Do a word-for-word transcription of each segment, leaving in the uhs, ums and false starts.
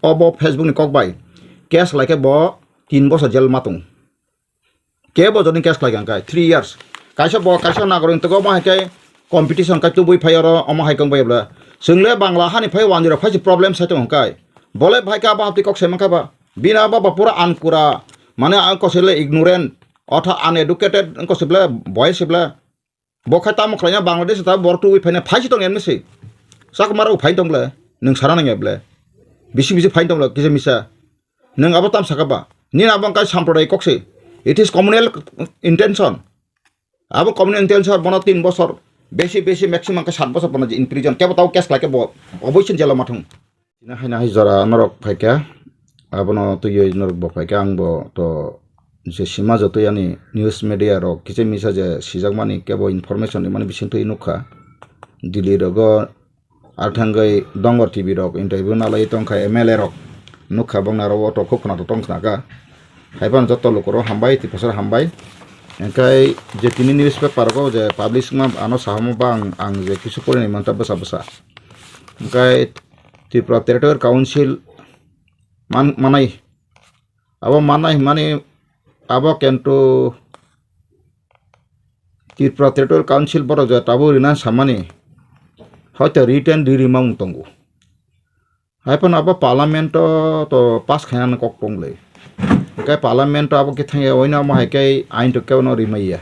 Obo Facebook ni kok bai case khlai khe bo tin bosor jail ma tong. Kebo joining case khlai kha hwnkhe three years. Kaisa bo kaisa nagorok ni togo omo hai khe competition khai tubui phai oro omo hai kong bai bla. Chwng le Bangla hani phai wanjwi rok phai se problem sai tong hwnkhe. Bole bhai ka ba hapti kok sai mankha ba. Bini abo ba pura ankura. Mane ang kosele ignorant. Otha uneducated ang kosele boy se bla. Bo khai tamo khlaina Bangladesh ta borok tubui phaina phai se tong emni se. Chakma rok phai tong bla. Nwng sana nang ya bla. Bisi bisi phai tong bla kisa misa. Nwng abo tam saka ba? Nini abo wngkha sampradayik kok se. It is communal intention. Abo communal intention bono tin bosor, besi besi maximum khe sat bosor bono je in prison. Kebo tabo case khlai khe bo oboisin jelo ma thung. Tini hai nahai jora norok phaikha, abono twiwi norok bo phaikha, ang bo to je sima jotoi ani news media rok kisa misa je sijakmani kebo information rimani bisingtwi nukha. Delhi rogo Ar thangwi Dongor T V rok interview nalai tongkha M L A rok. Nukha bongni aro auto khub khwnathok tong khnakha. Haiphano joto lukurok hambai, Tiprasarok hambai. Hwnkhe je tini newspaper rogo je publish wngma ano sahamo ba ang, ang je kisu porinai mantha bwsa bwsa. Hwnkhe Tripura Territorial Council man-, manai. Abo manai hwnmani abo kintu Tripura Territorial Council borok je tabuk rina samani, hoito written ri rima wng tongo. Haiphano abo Parliament-o to pass khainani kok tonglai. Hwnkhe Parliament-o abo khe thangya oino amo hai khe ain to kebono rimaiya.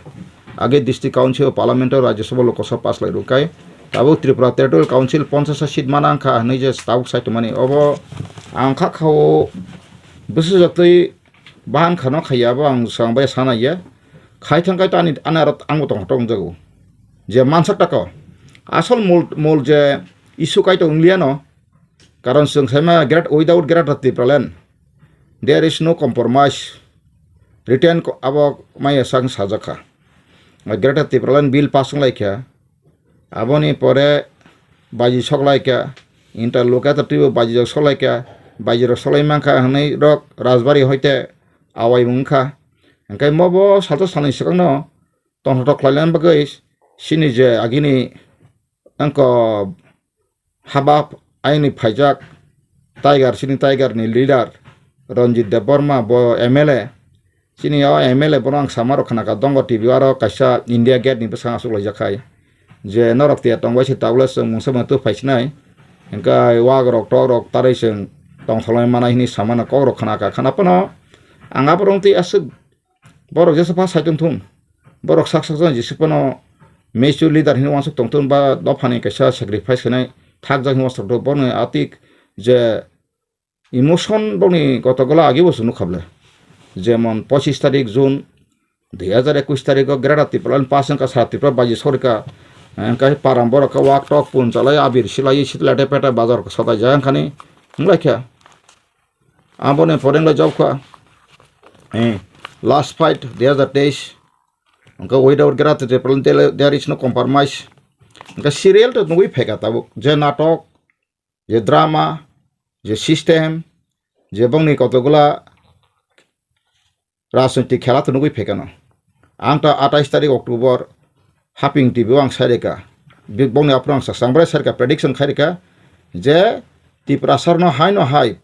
Age District Council, Parliament-o, Rajya Sabha, Lok Sabha pass lai rwkhe tabuk Tripura Territorial Council ponchash seat mana wngkha hwnwi je tabuk sai tongmani. Obo ang kha kha-o bwswk jotoi bahan khano khaiya abo ang swkang bai sana ya. Khai thang khai to ani, ani aro ang bo tong tongjak o. Je mansak tako. Asol mol, mol je issue kai to wnglia no. Karon chwng saima great, without Greater Tipraland, there is no compromise. Written ko-, abo maya sak sajak kha. Greater Tipraland bill pass wng lai kha. Aboni pore baji soklaikha, interlocutor twibo baji rok soklaikha, baji rok soklai mankha hwnwi rok Rajbari hoite awai wngkha. Hwnkhe mobo salsa salni swkangno tongthok khlaina bagwi chini je agini wngkha haba aini phaijak Tiger, chini Tiger ni leader Ranjit Debbarma bo M L A. Chini o M L A bono ang sama rok khna kha, Dongo T V aro kaisa India Gate ni bwskango achuk laijak khai. Je norok tiya tong bai se tabuk le chwng mungsa mano twi phai sinai. Hwnkhe wak rok tok rok tarwi chwng tong tholai manai hwnwi sama no kok rok khna kha. Khna phano ang aborok twi aswk borok jesa pha sai tong thung. Borok sak sak jani jesa phano mature leader hwnwi uansuk tong thung ba dopha ni kaisa sacrifice khainai thakjak hwnwi uansuk tong thung. Bono atik je emotion bokni kotogola agi bo chwng nukha bwle. Jemon pochis tarik June dui hazar ekush tariko Greater Tipraland pass wngkha, sara Tripura baji sorika, hwnkhe param borok khe wak tok pun chalai abir silai sitlete pete bazar sotaijak wngkhani wnglaikha. Aboni pore wnglaijak kha, eh, last fight dui hazar teis, hwnkhe without Greater Tipraland there, there is no compromise. Hwnkhe serial to nugwi phaikha tabuk, je natok, je drama, je system, je bongni kotokgola rajnoitik khela to nugwi phaikha no. Ang ta atais tarik October Haping T V o ang sai reka. Bongni aphuru ang sa-, sangbai sai reka, prediction khai reka je Tiprasarno hai no hai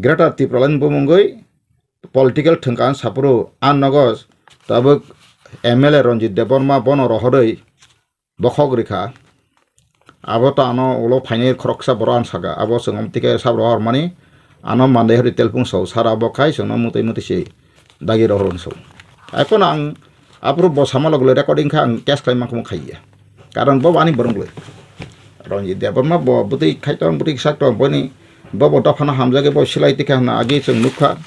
Greater Tipraland bumungwi political thwngka ang saphuru ang nogo tabuk M L A Ranjit Debbarma bono rohorwi bokhok rikha. Abo to ano ulo phainai khoroksa borok ang saka. Abo chwng amtwi khe sab rohor mani ano mandai hori telphung sao sara abo khai chwngno mwtwi mwtwi se dagi rohor hwn sao. Ai phano ang aphuru bo sama logole recording kha ang case khlai mankha khaiya. Karon bo ani borok le. Ranjit Debbarma bo bwtwi khai tong bwtwi sak tong boni Bo bo dophano hamjagwi bo silai tikha hwnna agi chwng nukha.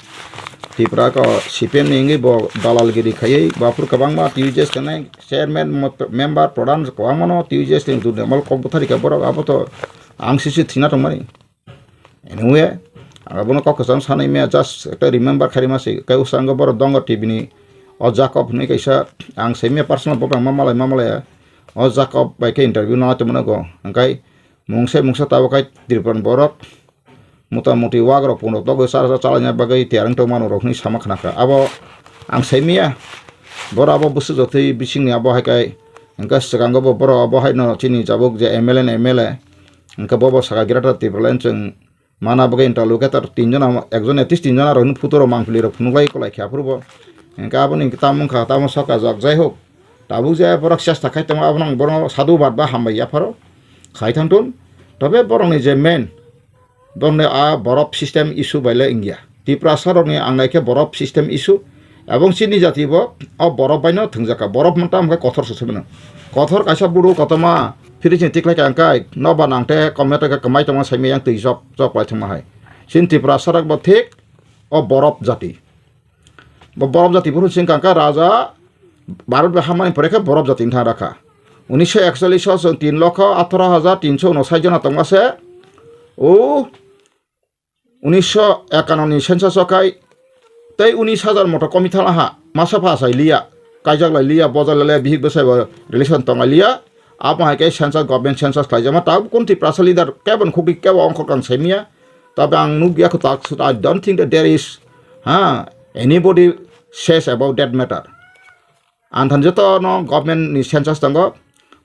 Tripura ko C P M ni wngwi bo dalalgiri khaiwi bo aphuru kwbangma T U J S ni chairman mo-, member pradhan kwbangmano T U J S ni dudimol kok bwtharikha borok abo to ang sisi thwina tongmani. Anyway, ang abono kok kwcham sanwi maya just ekta remember khairima se kai usango borok dongo T V ni o Jacob hwnwi kaisa ang saimaya personal bo bangma malai ma malaya o Jacob bai khe interview nai tongmano go hwnkhe mungsa mungsa tabuk kai Tripura ni borok Mota moti wagrok pungrok togwi chara chara chalaina bagwi tiyar wng tongmano rok hwnwi sama khna kha. Abo ang saimaya. Borok abo bwswk jotwi bisingni abo hai khe hwnkhe swkango bo borok abo haino chini jabuk je M L A ni M L A hwnkhe bobo saka Greater Tipraland chwng Mana bagwi interlocutor tinjon, ekjon at least tinjon aro hwnwi photo rok mangpili rok phunuk lai kwlai khe aphuru bo. Hwnkhe aboni tamo wngkha, tamo soka jok, jai hok. Tabuk je borok chesta khai tongo, abono ang bono sadhubad ba hambai yapharo khai thangthun. Tobe borokni je main, borokni a borop system issue bai le wngya. Tiprasa rokni ang naikhe borop system issue. Ebong chini jati bo o borop baino thwngjakha. Borop manta hwnkhe kothor se sumino. Kothor kaisa buru kotorma fridge ni tiklai ka hwnkhe noba nangte komya tongkha, kwmai tongma saimai yang twi chok chok lai thangma hai. Chini Tiprasa rok bo thik o borop jati. Bo borop jati phuru chwng kangkha raja Bharat bai hamani pore khe borop jati wngthang rakha. Unisho ekchollish o chwng tin lokho atharo hajar tinso unosai jona tongma se. O unisho ekanno ni census o khai tei unis hajar moto komi thala ha masa pha sai liya. Kaijak lai liya, bojal lai liya, bihik bwsai bo relation tong lai liya. Abo hai khe census, government census khlaijakma, tabuk kun Tiprasa leader kebo ni khukti kebo ongkhor kang saimiya. Tabe ang nukya kho tak sut, I don't think that there is, ha, anybody says about that matter. Ang thani joto no government ni census tongo,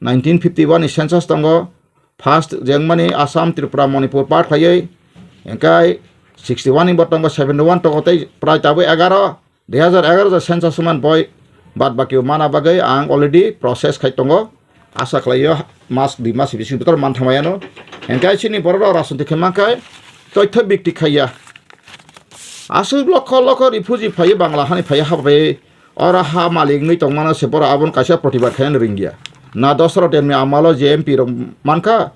nineteen fifty one ni census tongo, first jengmani Assam, Tripura, Manipur part khlaiwi, hwnkhe sixty one ni bo tongo, seventy one tongo tei prai tabuk egaro, dui hazar egaro ja census man boi, bad baki mana bagwi ang already process khai tongo. Asa khlaio mas dui mas bising bwtaro man thangmai ano. Hwnkhe chini borok rok rajniti khe mankhe toitho bikti khaiya. Aswk lokho lokho refugee phaiwi Bangla hani phaiwi hapaiwi oro ha malik wngwi tongmano se borok abono kaisa protibad khaina ringya. Na Dosaro Demni amalo je M P rok mankha,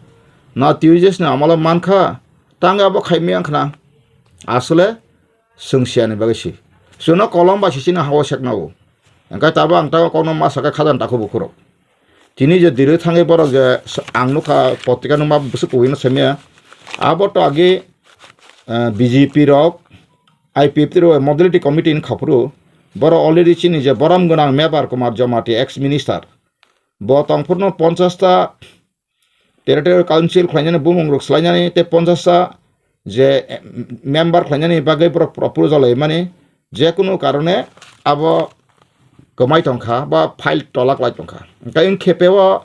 na T U J S ni amalo mankha, tang abo khaimaya wngkhna. Aswle chwng siyani bagwi si. Chwngno kolom bai si chini ha-o sekna o. Hwnkhe tabuk ang tabuk kokno ma sakha khajani takhuk bukhurok. Tini je diri thangwi borok je s-, ang nukha potrika nukma bwswk kubui no saimaya. Abo to agi, eh, B J P rok, I P F T rok modality committee ni khaphuru. Borok already chini je borom gwnang Mebar Kumar Jamatia ex minister. Bo tongphurno ponchash ta territorial council khlainani bumung rok swlainani tei ponchash ta je, eh, member khlainani bagwi borok proposal laimani, je kunu karone abo kwmai tongkha ba file tolak lai tongkha. Hwnkhe wng khe peo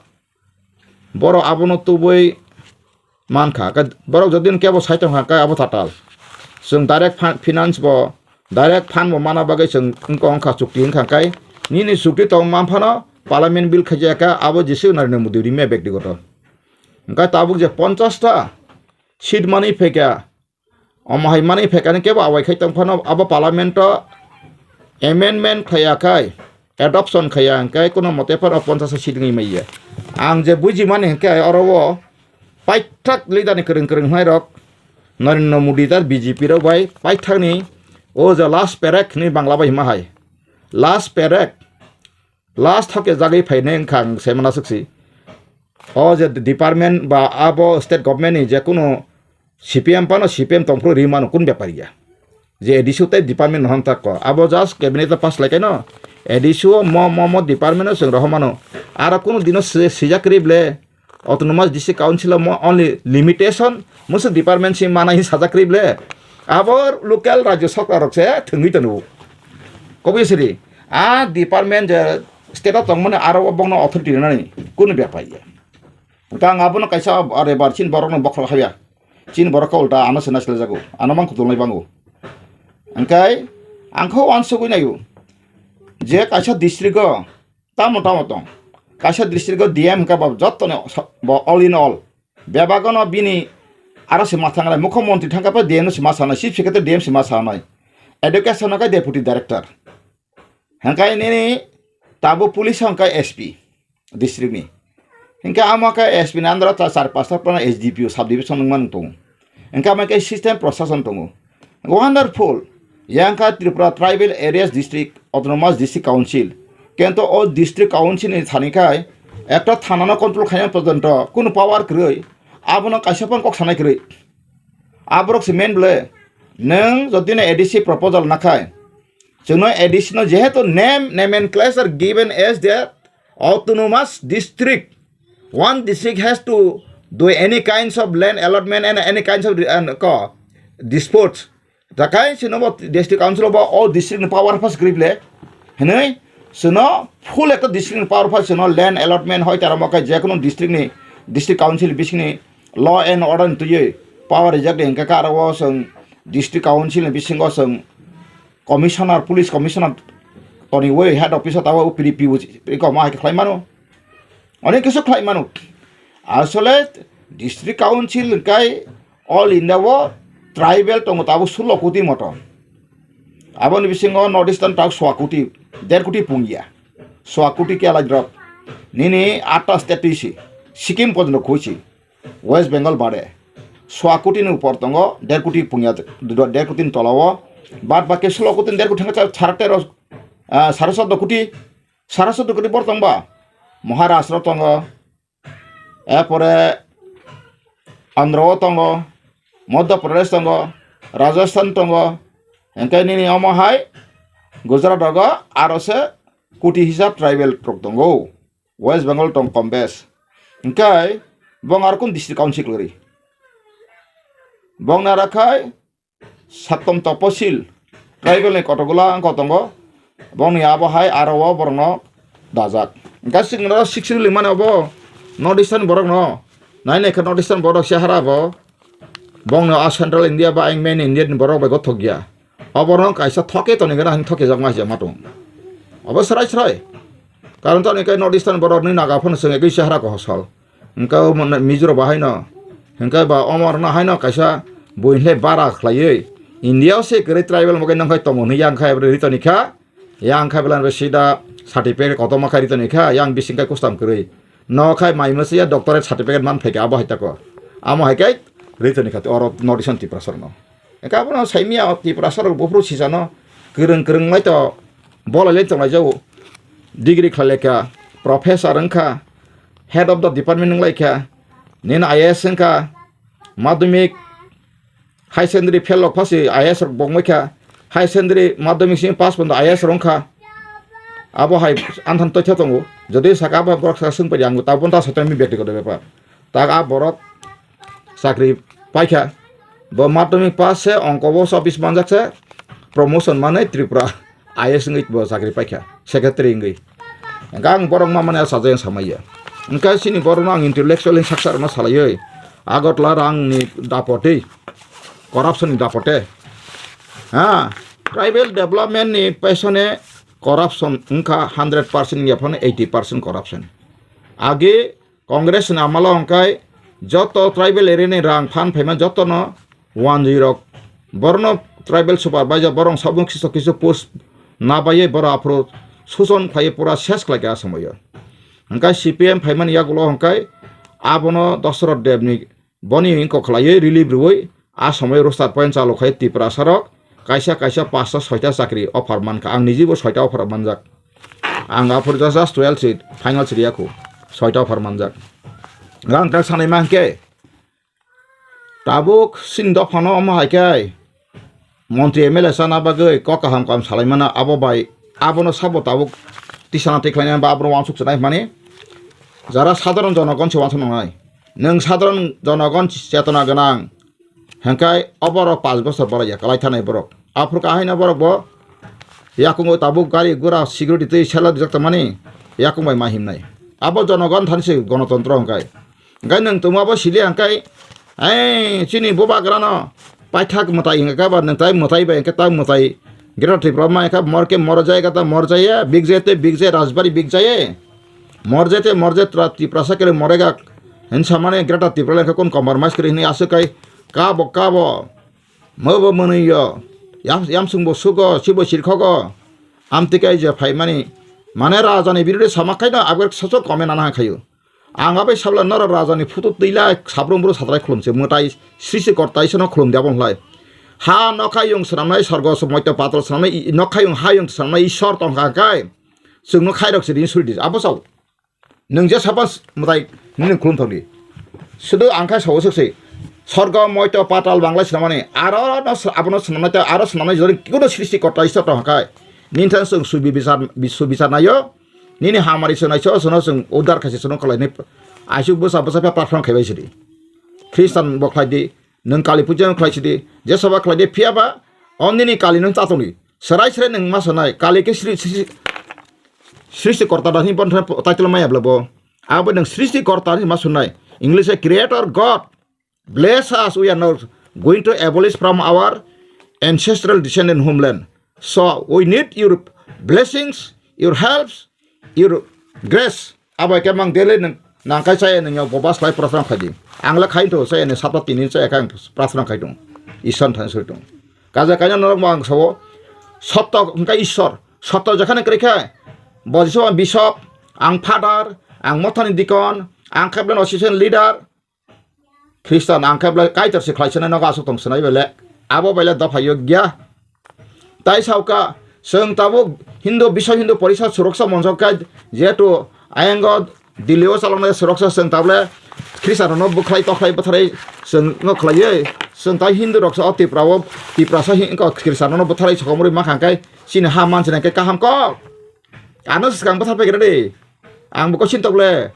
borok abono tubui mankha. Hwnkhe borok jodi kebo sai tongkha, hwnkhe abo tatal. Chwng direct fin-, finance bo, direct fund bo mana bagwi chwng wngkha, wngkha chukti wngkha, hwnkhe nini chukti tong man phano parliament bill khaijak kha, abo jisik Narendra Modi rimya bektigoto. Hwnkhe tabuk je ponchash ta seat manwi phaikha, omo hai manwi phaikha ni kebo awai khai tong phano abo parliament o amendment khaiya khai, adoption khaiya hwnkhe kuno mote phano ponchash seat wngwi maiya. Ang je bujimani hwnkhe oro o paithak leader ni kwrwng kwrwng hwnai rok Narendra Modi jar B J P rok bai paithak ni o je last paycheck ni Bangla bai hima hai. Last paycheck, last thok ke jagwi phainai wngkha ang se mana swk si. O je department ba abo state government ni je kunu C P M phano C P M tongphuru ri mano kun bepar ya. Je A D C tei department no hamtak ko. Abo just cabinet o pass lai kaino. A D C o mo, mo, mo department o chwng rohor mano. Aro kunu dino si-, sijak ri ble. Autonomous District Council o mo only limitation, musu department si mana hi sajak ri ble. Abo local rajyo sorkar rok se thwngwi tono. Kobui siri. A department je state o tongmani aro o bokno authority rinani kunu bepar ya. Hwnkhe ang abono kaisa are bar chini borokno bokhorok habya. Chini borok khe ulta ano se naisle jago. Ano mang kudulnai bango. Hwnkhe ang khe uansugui naio. Je kaisa district o tamo tamo tong. Kaisa district o D M hwnkhe bo jottoni sa-, bo all in all. Bebagono bini aro se ma thanglai. Mukhyamantri thangkha pa D M no se ma sanai. Chief Secretary D M se ma sanai. Education no khe Deputy Director. Hwnkhe nini tabuk police hwnkhe S P district ni. Hwnkhe amo khe S P ni under o ta char pasta phano S D P O sub division wngmani tongo. Hwnkhe amo khe system prosason tongo. Wonderful. Yang kha Tripura Tribal Areas District Autonomous District Council. Kento o District Council ni thani khai ekta thana no control khaina porjonto kunu power kwrwi. Abono kaisa phano kok sanai kwrwi. Aborok se main ble. Nwng jodi no A D C proposal nakhai. Chwngno A D C no jehetu name, nomenclature given as the autonomous district. One district has to do any kinds of land allotment and any kinds of, and ko, disputes. Takai sino bo district council bo o district ni power first grip le. Hinoi sino full ekta district ni power first sino land allotment hoi tara mo kai je kono district ni, district council bising ni law and order ni twiwi Power rijak de hingke karo o chwng district council ni bisingo chwng commissioner, police commissioner toniwi head office o tawo P D P o iko ma hai khe khlai mano. Onek kisu khlai mano. Asole district council hingkai all India o tribal tongo tabo sulo koti moto. Aboni bisingo North Eastern tak swa koti, der koti pungya. Swa koti kela drop. Nini atta state twi si. Sikkim pojono khuisi. West Bengal bade. Swa koti ni upor tongo, der koti pungya, der koti ni tola o. Bad baki sulo koti, der koti thangka sara tero, ah, sara soddo koti, sara soddo koti bor tongba. Maharashtra tongo, erpore Andhra o tongo, Madhya Pradesh tongo, Rajasthan tongo, hingke nini omo hai Gujarat rogo aro se koti hisab tribal rok tongo. West Bengal tong kom bes. Hingke bong aro kun district council kwrwi. Bong nara khai Sattom Toposil, tribal ni kotokgwla wngkha tongo. Bongni abo hai aro o borokno dajak. Hingke siknoro sixth schedule mani obo North Eastern borokno. Nai nai khe North Eastern borok se hara bo. Bongno a Central India ba ang main India ni borok bai gothok ya. Oborno kaisa thoke toni gana hing thoke jak ma jak ma tong. Obo srai srai. Karon toni kai North Eastern borok ni naga phano senge kai se hara ko hosal. Hingke o mone Mizo rok ba haino, hingke ba omor no haino kaisa buini le bara khlaiwi India o se kwrwi tribal mogai nang khai tongo hwnwi yang khai abo ri toni kha, yang khai belai sida certificate kotorma khai ri toni kha, yang bising khai custom kwrwi. No khai mai masa ya doctorate certificate man phaikha abo hai tako. Amo hai kai ri toni kha oro North Eastern Tiprasa rok no. Hingke abono saimia Tiprasa rok buphuru sisano kwrwng kwrwng lai to bolai lai tonglai jago. Degree khlai lai kha, professor wng kha, head of the department wng lai kha, nini I A S wng kha, madhyamik, higher secondary fail rok phasi I A S rok bongmai kha, higher secondary madhyamik simi pass pondo I A S rok wng kha. Abo hai anthan toitha tongo. Jodi saka abo borok saka swng pari ang tabon ta soitani byaktigoto bepar. Tak a borok chakri paikha. Bo madhyamik pass se ongko bo chobbish manjak se promotion manwi Tripura I A S wngwi bo chakri paikha, secretary wngwi. Hingke ang borok ma mani achajai ang samaiya. Hingke chini borokno ang intellectual hing saksa rokno salaiwi Agartala rangni dapotwi, corruption ni dapote. Ha, tribal development ni pesone corruption wngkha hundred percent wngya phano eighty percent corruption. Age Congress ni amalo hwnkhe joto tribal area ni rang phan phaima jotono wanjwi rok. Borokno tribal supervisor borok sabung kisu kisu post nabaiye borok aphuru suson khlaiwi pura ses khlaikha a somoyo. Hwnkhe C P M phaimani yagulo hwnkhe abono Dasarath Deb ni boni wngkok khlaiwi relief rwui a somoyo roster point chalo khai Tiprasa rok kaisa kaisa pasta soita chakri offer mankha. Ang nijibo soita offer manjak. Ang aphuru just, just twelve seat, final seat yakho. Soita offer manjak. Ang tak sanai ma hwnkhe, tabuk chini dophano omo hai khe montri M L A chana bagwi kok kaham kaham salaimano abo bai abono sabo tabuk tisana tikhlainai ba abono uansuk chwnai hwnmani jara sadharon jonogon se uansuk nangnai. Nwng sadharon jonogon chetona gwnang. Hingkai oborok pash bosor borok ya kwlai thanai borok. Aphuru kahaino borok bo yakung o tabuk gari gura security twi sela dijak tongmani yakung bai ma himnai. Abo jonogon thani se gonotontro hingkai. Hingkai nwng tongma bo sili hingkai, ei, chini bubagrano paithak mwtai hingka ba nwng tai mwtai bai hingka ta mwtai. Greater Tripura ma hingka mor ke mor jai kata mor jai ya, big jai te big jai, Rajbari big jai. Morje te morje tra-, Tiprasa kere moregak. Hinsa mane Greater Tipraland khe kun compromise kere hini aswk kai kabo kabo. Mobo mwnwi yo. Yam, yamsung bo sugo, sibo sirkhogo. Amtwi kai je phaimani. Mane raja ni birodo sama khaino abgwrwk soso comment ana khaio. Ang abai sabla norok raja ni photo twila sabrum bru satrai khulumse mwtai srishti korta isono khulum de abon hlai. Ha nokhayung swnamnai sorgo moito patal swnamnai nokhayung hayung swnamnai isor tongkha kai. Chwngno khairok se rini suri di. Abo sao. Nwng je sapa mwtai nini khulum thokdi. Sudu ang khai sao swk se. Sorgo, moito, patal, bangla swnamani. Aro no sw-, abono swnamnai ta, aro swnamnai jori kikono srishti korta isor tong khai. Nini thang chwng subi bichar, bi-, subichar naio. Nini hamari swnai so, sono chwng udar khaise sono khalai ni. Aisuk bwsa bwsa pha prathana khaibai sidi. Khristan bo khlai di. Nwng Kali puja khlai sidi, je saba khlai di, phiya ba, o nini Kali nwng chatoni. Serai serai nwng ma sanai, Kali khe sri-, sri-, srishti korta da hini bon title maya bla bo. Abo nwng srishti korta hini ma sunai. English e creator God. bless us, we are not going to abolish from our ancestral descendant homeland. So we need your blessings, your helps, your grace. Abo ke mang daily nang nangkai chaya nang yo boba slai prasram khaidi. Ang le khai to chaya ni sapta tini chaya kang prasram khai tong. Ison than soi tong. Kaja kanya norok mang sawo. Sotto hingkai Isor. Sotto jekhane kri khe. Bo Jisu ang bishop, ang father, ang mothani deacon, ang khe blen association leader. Khristan ang khe belai Kaitor se khlai sinai nogo aswk tong sinai belai. Abo belai dopha yokya. Tai sauka, chwng tabuk Hindu, Biswa Hindu Porishad Suroksa Moncho khe jehetu ayang o Delhi o chaloknai Suroksa chwng tabule Khristanrokno bwkhlai tokhlai bwtharwi chwng no khlaiwi chwng tai Hindu rok sa o Tripura o Tiprasa hin-, wngkha Khristanrokno bwtharwi sokomorwi mankha hwnkhe chini ha mansinai khe kaham kok. Ano swkang bwthar paigra de. Ang bo kosin tokle.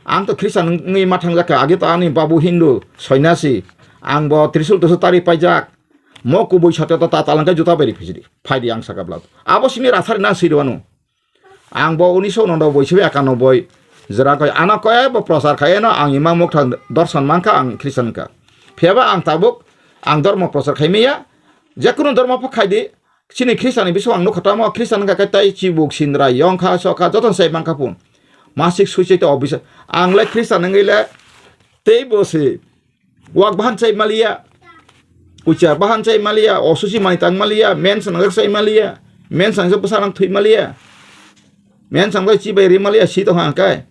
Ang to Khristan wngwi ma thangjakha. Agi to ani babu Hindu, sonyasi. Ang bo trisul tusul tari paijak. Mo kubui satya to ta talangkai juta beri phijidi. Phaidi ang saka blab. Abo simi rathari nang siri wano. Ang bo unisho nondo boi sibi ekanoboi. Jera koi ano koi bo prosar khai no ang imang mukthang dorsan mankha ang Khristan ka. Phiyaba ang tabuk ang dormo prosar khai miya. Jekunu dormo pha khaidi. Chini Khristian ni bising ang nukha tamo Khristian wngkha khe tei chibuk sindra yongkha sokha jotono chai mankha phun. Masik suicide o bisa ang le Khristian wngwi le tei bo se wak bahan chai maliya, kuchar bahan chai maliya, osusi mani tang maliya, men sangjak chai maliya, men sangjak bwsa nang thwi maliya, men sangjak chibai ri maliya si tongkha hwnkhe.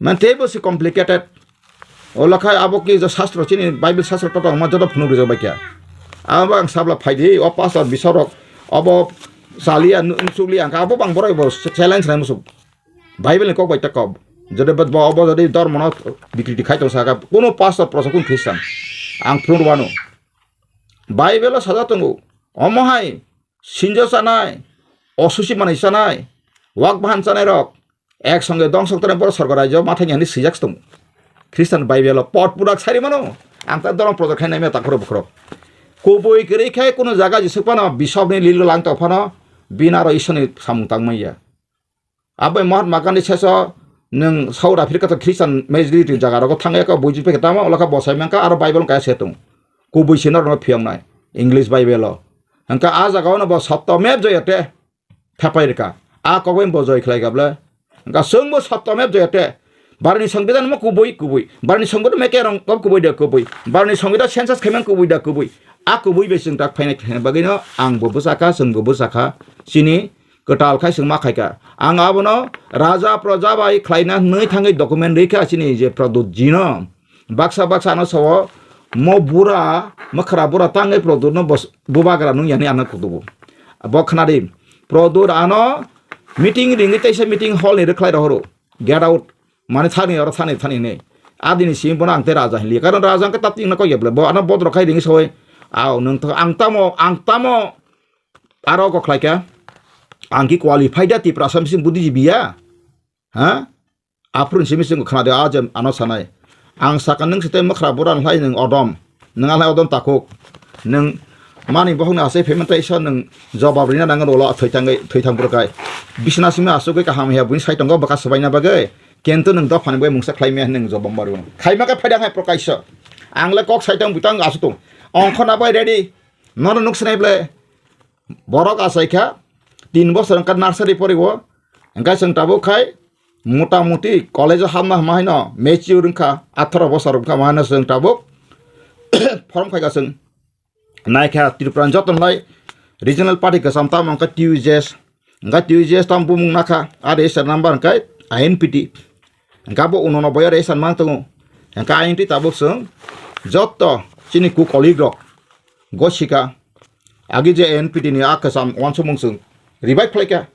Man teibo se complicated. Ola khai abo ki jo sastro chini Bible sastro to tongma joto phunuk rijak bai kya. Abo ang sabla phaidi o pastor bisarok obo chaliya nu-, nusukliya ang abo bang borok bo challenge nai musuk. Bible ni kok bai ta kok. Jodi bo obo jodi dormo no bikriti khai tong saka kuno pastor prosa kun Christian. Ang phunuk wano. Bible o sajak tongo. Omo hai sinjo chanai, osusi manwi chanai, wak bahan chanai rok ek songe dongsok tore borok sorgo raijao mathai ni hinwi swijak se tongo. Khristan Baibelo pot purak sai rwmano ang ta dorong project khai naimya takhoro bukhorok. Kubui kwrwi khe kunu jaga jisuk phano bisopni lilo lang tong phano bini aro Iswrni samung tang manya. Abo Mahatma Gandhi seso nwng South Africa to Christian majority jaga rogo thangya kha buji pekhe tamo olokha bosai mankha aro Bible kaya se tong. Kubui se norokno phiyoknai English Bible o. Hwnkha a jaga ono bo sotto mep joyate thepai rwkha. A kok bai bo joi khlai kha ble. Hwnkha chwng bo sotto mep joyate. Barni songbidan mo kubui kubui. Barni songbidan me kerong kok kubui de kubui. Barni songbidan census khaimang kubui da kubui. A kubui bai chwng tak phainai khlaina bagwi no ang bo bwsakha chwng bo bwsakha. Chini kwtal khai chwng ma khaikha. Ang abono raja proja bai khlaina hwnwi thangwi document rikha chini je Pradyot jino. Baksa baksa ano sao mo bura mwkhra bura tangwi Pradyot no bos-, bubagra nung yani ano kutubu. Bo khnadi Pradyot ano meeting ringwi teisa meeting hall ni rwkhlai rohoro. Get out. Mane thani oro thani thani ne. Adini simi bono ang tei raja hinli. Karon raja ang khe tapti na kok yeble. Bo ano bodro khai ringwi sao. Ao nung to ang tamo ang tamo aro kok khlai kha. Ang ki qualified da Tiprasa bising buddhijibi ya. Ha? Aphuru simi sing khna de a je ano sanai. Ang saka nung site mwkhra bura nung odom. Nung alai odom takhuk. Nung mani bohong na asai payment tai sa nung jobab rina nang rolo thoi tang thoi tang burkai. Bisna simi asuk kaham ya buin sai tongo baka sabai na bagai. Kento nung dophani bai mungsa khlai me nung jobab maru. Khai ma ka phaida hai prokaisa. Ang le kok sai tang butang asu tung. Ongkho na bai ready. Nono nuk sinai ble. Borok achai kha, tin bosor wngkha nursery poriwo, hwnkhe chwng tabuk khai mota moti college o hapna hama haino mature wngkha, atharo bosor wngkha hama haino chwng tabuk form khaikha chwng. Naikha Tripura ni joto nai regional party kwcham tamo wngkha T U J S, hwnkhe T U J S tamo bumung nakha, a register number hwnkhe I N P T, hwnkhe abo unono boya register mang tongo, hwnkhe I N P T tabuk chwng joto chini ku colleague rok gosika, agi je N P T ni a kwcham uansukmung chwng revive khlaikha,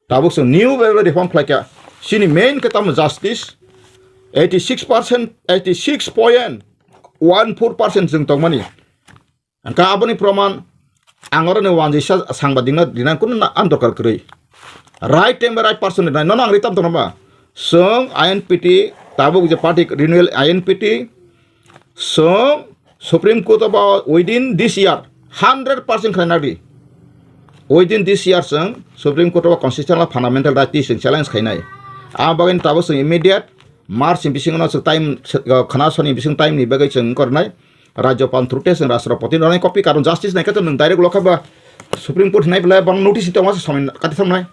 tabuk chwng new bai bai reform khlaikha. Chini main khe tamo justice, eighty six percent, eighty six point one four percent chwng tongmani. Hwnkhe aboni proman ang oro ni uanjisa sangbadik no rinani kunu na-, ang dorkar kwrwi. Right time bai right person rinai nono ang ri tam tongo ba. Chwng I N P T tabuk je party renewal I N P T, chwng Supreme Court o ba within this year hundred percent khlai nadi. Within this year chwng Supreme Court o constitutional fundamental right twi chwng challenge khainai. Ang bagwi tabuk chwng immediate March ni bisingo no chwng time, khwna soni bising time ni bagwi chwng wngkor nai. Rajyapal through te chwng Rashtrapati no nai copy, karon justice nai khe to nwng direct lokha ba Supreme Court hinai belai bang notice tongma se somai kati thang nai.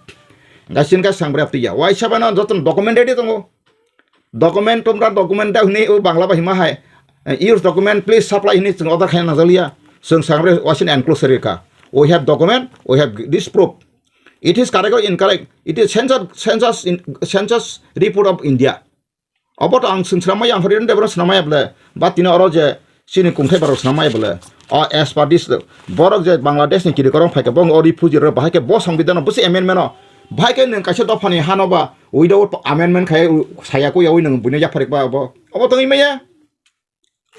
Gasin ka sang bre apti ya. Waisa bano joto document ready tongo. Document tumra document da hini o Bangla ba hima hai. Use document please supply hini chwng order khaina najaliya. Chwng sang bre wasin enclosure ka. We have document, we have this proof. It is correct or incorrect? It is census, census, in, census report of India. Obo to ang swng swnam maya, ang Hariran Debra swnam maya bole. Ba tini oro je chini kungthai borok swnam maya bole. O as per this, borok je Bangladesh ni kiri korong phai khe, bo o refugee rok bahai khe bo songbidan no busi amendment no. Bahai khe nwng kaisa dopha ni hano ba without amendment khai saya ko yawi nwng buino yapharik ba obo. Obo tongwi maya.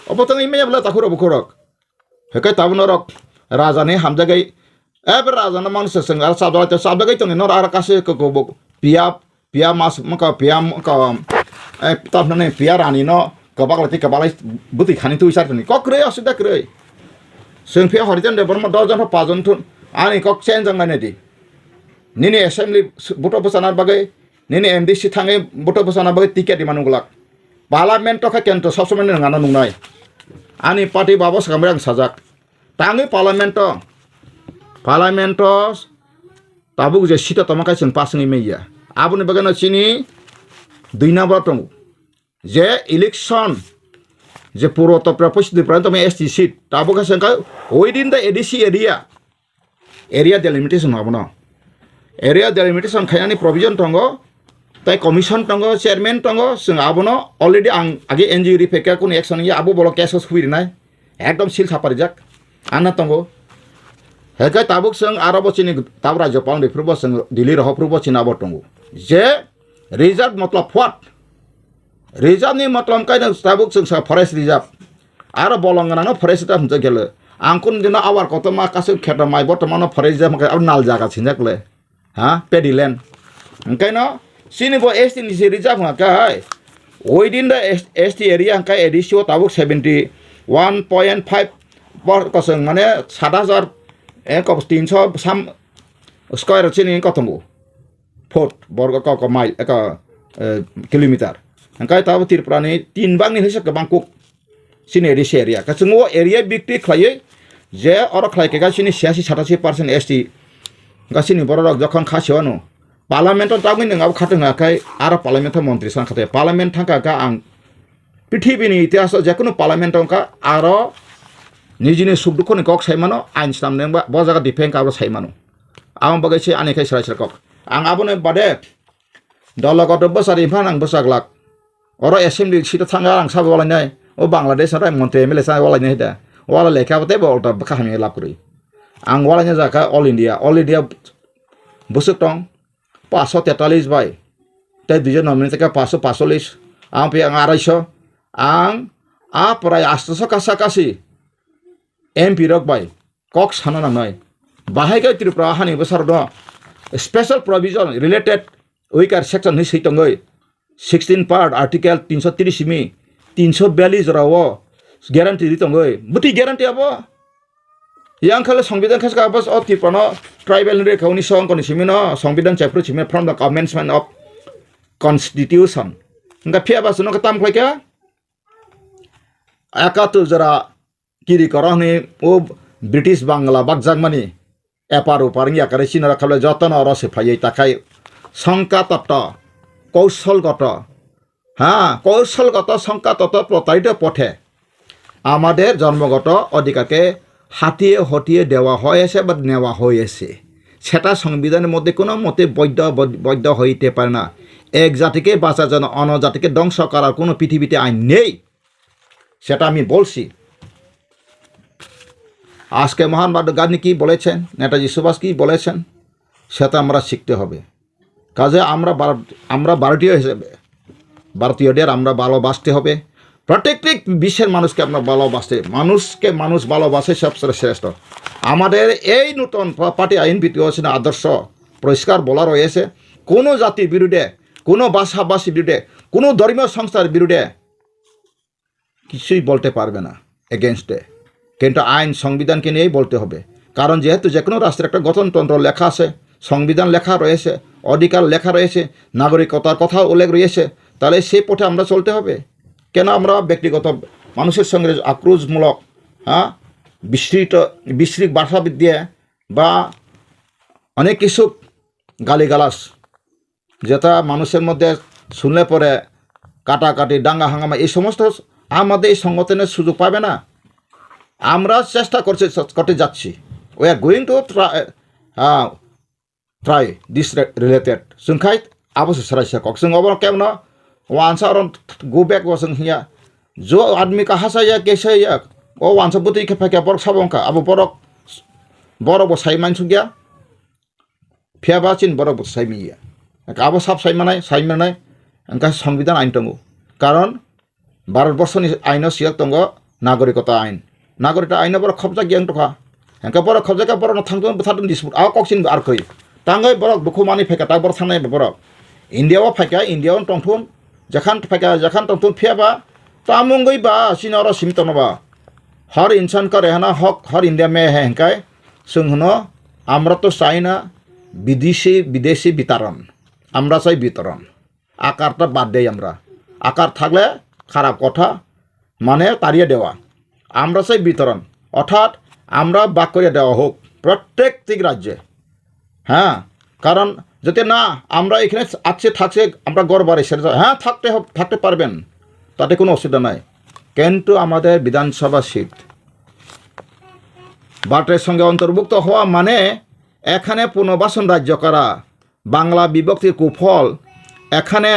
Obo tongwi maya bole takhurok bukhurok. Hekai tabuk norok raja ni hamjagwi, eh, be raja no manwi se chwng aro chapjagwi, chapjagwi tongni norok aro kaisa koko bo piya, piya mas wngkha, piya wngkha, eh, tamni piya rani no kwbak lai tei kwbak lai bwtwi khani twi sar tongni kok kwrwi, aswk da kwrwi. Chwng phiya Harijan Debbarma dos jon pha pas jon thun ani kok change wng nai di. Nini assembly buto bwchana bagwi, nini M D C thangwi buto bwchana bagwi ticket di manu glak. Parliament to kha kento sob somoi nwng ano nungnai. Ani party babo swkang ang sajak. Tangwi parliament o, parliament o tabuk je sita toma khai chwng pass wngwi manya. Aboni bagwi no chini dui number tongo. Je election, je puro to pre pois dui pran toma S T seat. Tabuk khe chwng khai within the A D C area, area delimitation abono. Area delimitation khainani provision tongo, tai commission tongo, chairman tongo, chwng abono already ang age N G O riphaikha, kunu action ya abo bolo case o sui rinai, ekdom seal saparijak, anna tongo. Hekai tabuk chwng aro bo chini tabuk rajyopal ni phuru bo chwng Delhi rohor phuru bo chini abo tongo. Je reserve matlab what? Reserve ni matlab kaino tabuk chwng sa forest reserve. Aro bolong gwnangno forest reserve hwnjak khe le. Ang kun dino awar kotorma kasu kheto mai bortomano forest reserve hwnkhe abo nal jaga sinjak le. Ha? Paddy land. Hwnkhe no chini bo S T ni se reserve hwnkha hai. Within the S-, S T area hwnkhe A D C o tabuk seventy one point five bor kosong mane sat hajar, eh, kos tinso sam square chini kotongo. Foot, borgo ko, ko mile, ko, eh, kilometer. Hwnkhe tabuk Tripura ni tin bangni hwse kwbang kuk. Chini area se area. Khe chwng o area bikti khlaiwi je oro khlai khe chini siyasi satasi percent S T. Hwnkhe chini bororok jokhon kha se wano. Parliament o tabuk nwng abo khatung kha khai aro parliament o montri san khatai. Parliament thangkha kha ang prithibi ni itihas o jekunu parliament wngkha aro nijini suk dukhu ni kok sai mano, ain swnam nengba bo jaga defend kha abo sai mano. Aboni bagwi se ani khai srai srai kok. Ang aboni bade dologoto bwsa ri phano ang bwsa glak. Oro assembly seat o thangkha ang sabo walainai. O Bangladesh no montri M L A sa walainai da. Wala lekha bo tei bo ulta bwkha hamya lab kwrwi. Ang walaina jakha All India. All India bwswk tong paanch sho tetalis bai. Tei duijon nominate kha paanch sho paanchchollis. Ang pi ang arai sho. Ang a prai asto sho kasa kasi M P rok bai kok sana nangnai. Bahai khe Tripura hani bwsarokno special provision related weaker section hinwi swi tongwi sixteen part article tinsho tris simi tinsho biyallis jorao guarantee ri tongwi. Bwtwi guarantee abo? Yang khale songbidan khe abo o Tripura no tribal hinwi rekha unisho ongkoni simi no songbidan chapter simi from the commencement of constitution. Hwnkhe phiya ba chwngno khe tam khlai kha? Ekatur jora kiri korokni o British Bangla bakjakmani epar upar wngya kwrwi chini rok khablai jotono oro se phaiwi takhai songka totto, koushol goto, ha, koushol goto songka totto protarito pothe. আমাদের জন্মগত অধিকারকে হাতিয়ে হটিয়ে দেওয়া হয়েছে বা নেওয়া হয়েছে। সেটা সংবিধানের মধ্যে কোনো মতে বৈধ, বৈধ হইতে পারে না। এক জাতিকে বাঁচার জন্য অন্য জাতিকে ধ্বংস করার কোনো পৃথিবীতে আইন নেই। সেটা আমি বলছি। আজকে মহান বাদ-, গান্ধী কি বলেছেন, নেতাজি সুভাষ কি বলেছেন, সেটা আমরা শিখতে হবে। কাজে আমরা ভারত-, আমরা ভারতীয় হিসেবে, ভারতীয়দের আমরা ভালোবাসতে হবে। প্রত্যেক বিশ্বের মানুষকে আমরা ভালোবাসতে, মানুষকে মানুষ ভালোবাসে সবচেয়ে শ্রেষ্ঠ। আমাদের এই নতুন পা-, পার্টি আইন ভিত্তিক হচ্ছে না আদর্শ, পরিষ্কার বলা রয়েছে, কোনো জাতির বিরুদ্ধে, কোনো ভাষাভাষীর বিরুদ্ধে, কোনো ধর্মীয় সংস্থার বিরুদ্ধে কিছুই বলতে পারবে না against এ। কিন্তু আইন সংবিধানকে নিয়েই বলতে হবে। কারণ যেহেতু যে কোনো রাষ্ট্রের একটা গঠনতন্ত্র লেখা আছে, সংবিধান লেখা রয়েছে, অধিকার লেখা রয়েছে, নাগরিকতার কথা উল্লেখ রয়েছে, তাহলে সেই পথে আমরা চলতে হবে। কেন আমরা ব্যক্তিগত মানুষের সঙ্গে আক্রোশমূলক, হ্যাঁ, বিস্তৃত, বিস্তৃত ভাষা দিয়ে বা অনেক কিছু গালিগালাজ, যেটা মানুষের মধ্যে শুনলে পরে কাটাকাটি, দাঙ্গা হাঙ্গামা, এই সমস্ত আমাদের এই সংগঠনের সুযোগ পাবে না। আমরা চেষ্টা করছি, করতে যাচ্ছি। We are going to try, uh, try this re-, related. Chwng khai abo se srai sa kok. Chwng obo kemno wansa oron go back bo chwng hiya. Jo admi ka hasa ya, kesa ya. O wansa bwtwi khe phaikha borok sabo wngkha. Abo borok, borok bo sai mansukya. Phiya ba chini borok bo sai miya. Abo sab sai manai, sai manai. Wngkha songbidhan ain tongo. Karon Bharat borsoni aino siyok tongo nagorikota ain. Nagorikota aino borok khopjak yang tokha. Hengke borok khopjak khe borokno thangtun bwthartun dispute. Abo kok chini ar koi. Tangoi borok bukhumani phaikha ta borok thangnai borok. India o phaikha, India o tongthun. Jakhan phaikha, jakhan tongthun phiya ba. Tamungoi ba chini oro simi tongno ba. Har insan ka rehna hak, har India mein hai hengkai. Chwng hwno, amra to chai na bidesi, bidesi bitaran. Amra chai bitaran. আকারটা বাদ দেই আমরা। আকার থাকলে খারাপ কথা, মানে তাড়িয়ে দেওয়া। আমরা চাই বিতরণ, অর্থাৎ আমরা ভাগ করে দেওয়া হোক প্রত্যেকটি রাজ্যে। হ্যাঁ, কারণ যদি না আমরা এখানে আছে থাকছে, আমরা ঘর বাড়ি ছেড়ে যাওয়া, হ্যাঁ, থাকতে হবে, থাকতে পারবেন, তাতে কোনো অসুবিধা নাই। কিন্তু আমাদের বিধানসভা সিট ভারতের সঙ্গে অন্তর্ভুক্ত হওয়া মানে এখানে পুনর্বাসন রাজ্য করা, বাংলা বিভক্তির কুফল, এখানে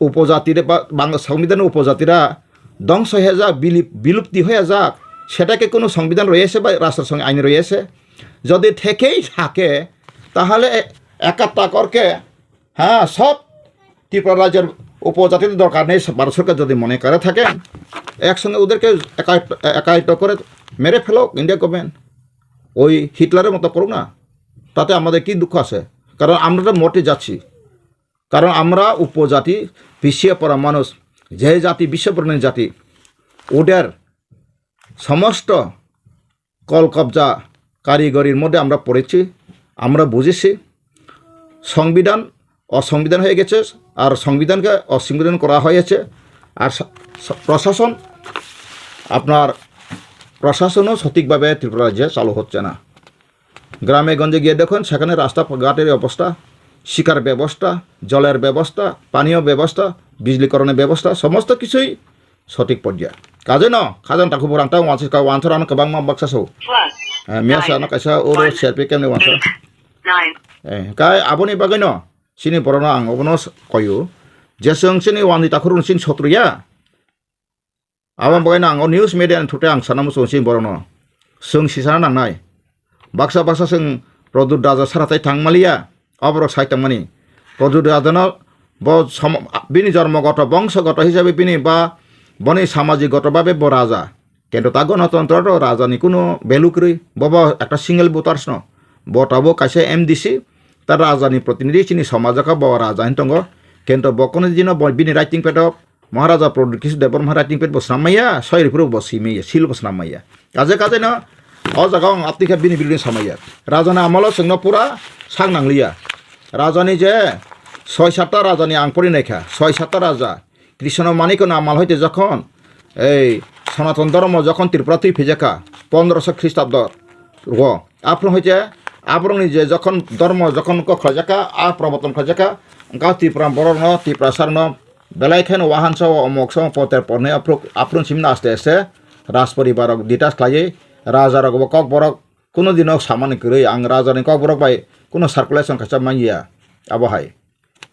উপজাতির বা বাংলা সংবিধানের উপজাতিরা ধ্বংস হয়ে যাক, বিলিপ-, বিলুপ্তি হয়ে যাক, সেটা কি কোনো সংবিধান রয়েছে বা রাষ্ট্রসংঘ আইন রয়েছে? যদি থেকেই থাকে, তাহলে এ-, একাত্তা করকে, হ্যাঁ, সব ত্রিপুরা রাজ্যের উপজাতিদের দরকার নেই, ভারত সরকার যদি মনে করে থাকেন, একসঙ্গে ওদেরকে একাত্ত-, একাত্ত করে মেরে ফেলো ইন্ডিয়া গভর্নমেন্ট। ওই হিটলারের মতো করুক না, তাতে আমাদের কি দুঃখ আছে? কারণ আমরা তো মরতে যাচ্ছি। কারণ আমরা উপজাতি, পিছিয়ে পড়া মানুষ, যে জাতি বিশ্ববরণের জাতি, ওদের সমস্ত কল কবজা কারিগরির মধ্যে আমরা পড়েছি, আমরা বুঝেছি। সংবিধান অসংবিধান হয়ে গেছে, আর সংবিধানকে অসংবিধান করা হয়েছে। আর সা-, সা-, প্রশাসন, আপনার প্রশাসনও সঠিকভাবে ত্রিপুরা রাজ্যে চালু হচ্ছে না। গ্রামে গঞ্জে গিয়ে দেখুন, সেখানে রাস্তাঘাটের অবস্থা, শিক্ষার ব্যবস্থা, জলের ব্যবস্থা, পানীয় ব্যবস্থা, বিজলীকরণের ব্যবস্থা, সমস্ত কিছুই সঠিক পর্যায়ে. Kaje no, khajang takhu borang tang wansa ka wansa rano kwbangma baksa so. Plus, eh, miyasa nine, no kaisa oro one, C R P F ni wansa. Eight, nine. Eh, kai aboni bagwi no, chini borok no ang obono s-, koyo. Je chwng chini wani takhu rok chini sotro ya. Abo bagwi no ang o news media ni thute ang sana muchungo chini borok no. Chwng sisana nangnai. Baksa baksa chwng Pradyot Raja sara tai thang maliya, o borok sai tongmani. Pradyot Rajano bo som-, bini jormogoto, bongsogoto hisabe bini ba boni samajikgoto babe bo raja. Kintu ta gonotontro to rajani kunu value kwrwi. Bo bo ekta single voters no. Bo tabuk kaisa M D C, ta rajani protinidhi chini somajo kha bo raja hin tongo. Kintu bo kunu dino bo bini writing pad o Maharaja Pradyot Kishore Debbarma writing pad bo swnam maya, soi ripuru bo simi ya, seal bo swnam maya. Kaje kaje no, o jaga ang atwi khe bini birodhi samaya. Rajani amolo chwngno pura sak nangliya. Rajani je soi satta rajani ang pori naikha, soi satta raja. Krishna Manikya no amal hoite jokhon ei Sanatan dhormo jokhon Tripura twi phijakha, pondroso Khristabdo o. Aphuru hoite aborokni je jokhon dhormo jokhon kok khlaijakha, a proboton khlaijakha, wngkha Tripura borokno, Tiprasarno, Belai kheno wahansa o omok song poter pornai aphru-, aphru simna aste aste raj poribar rok detach khlaiwi raja rok bo kokborok kuno dino samani kwrwi ang raja ni kokborok bai kuno circulation khaisa manya abo hai.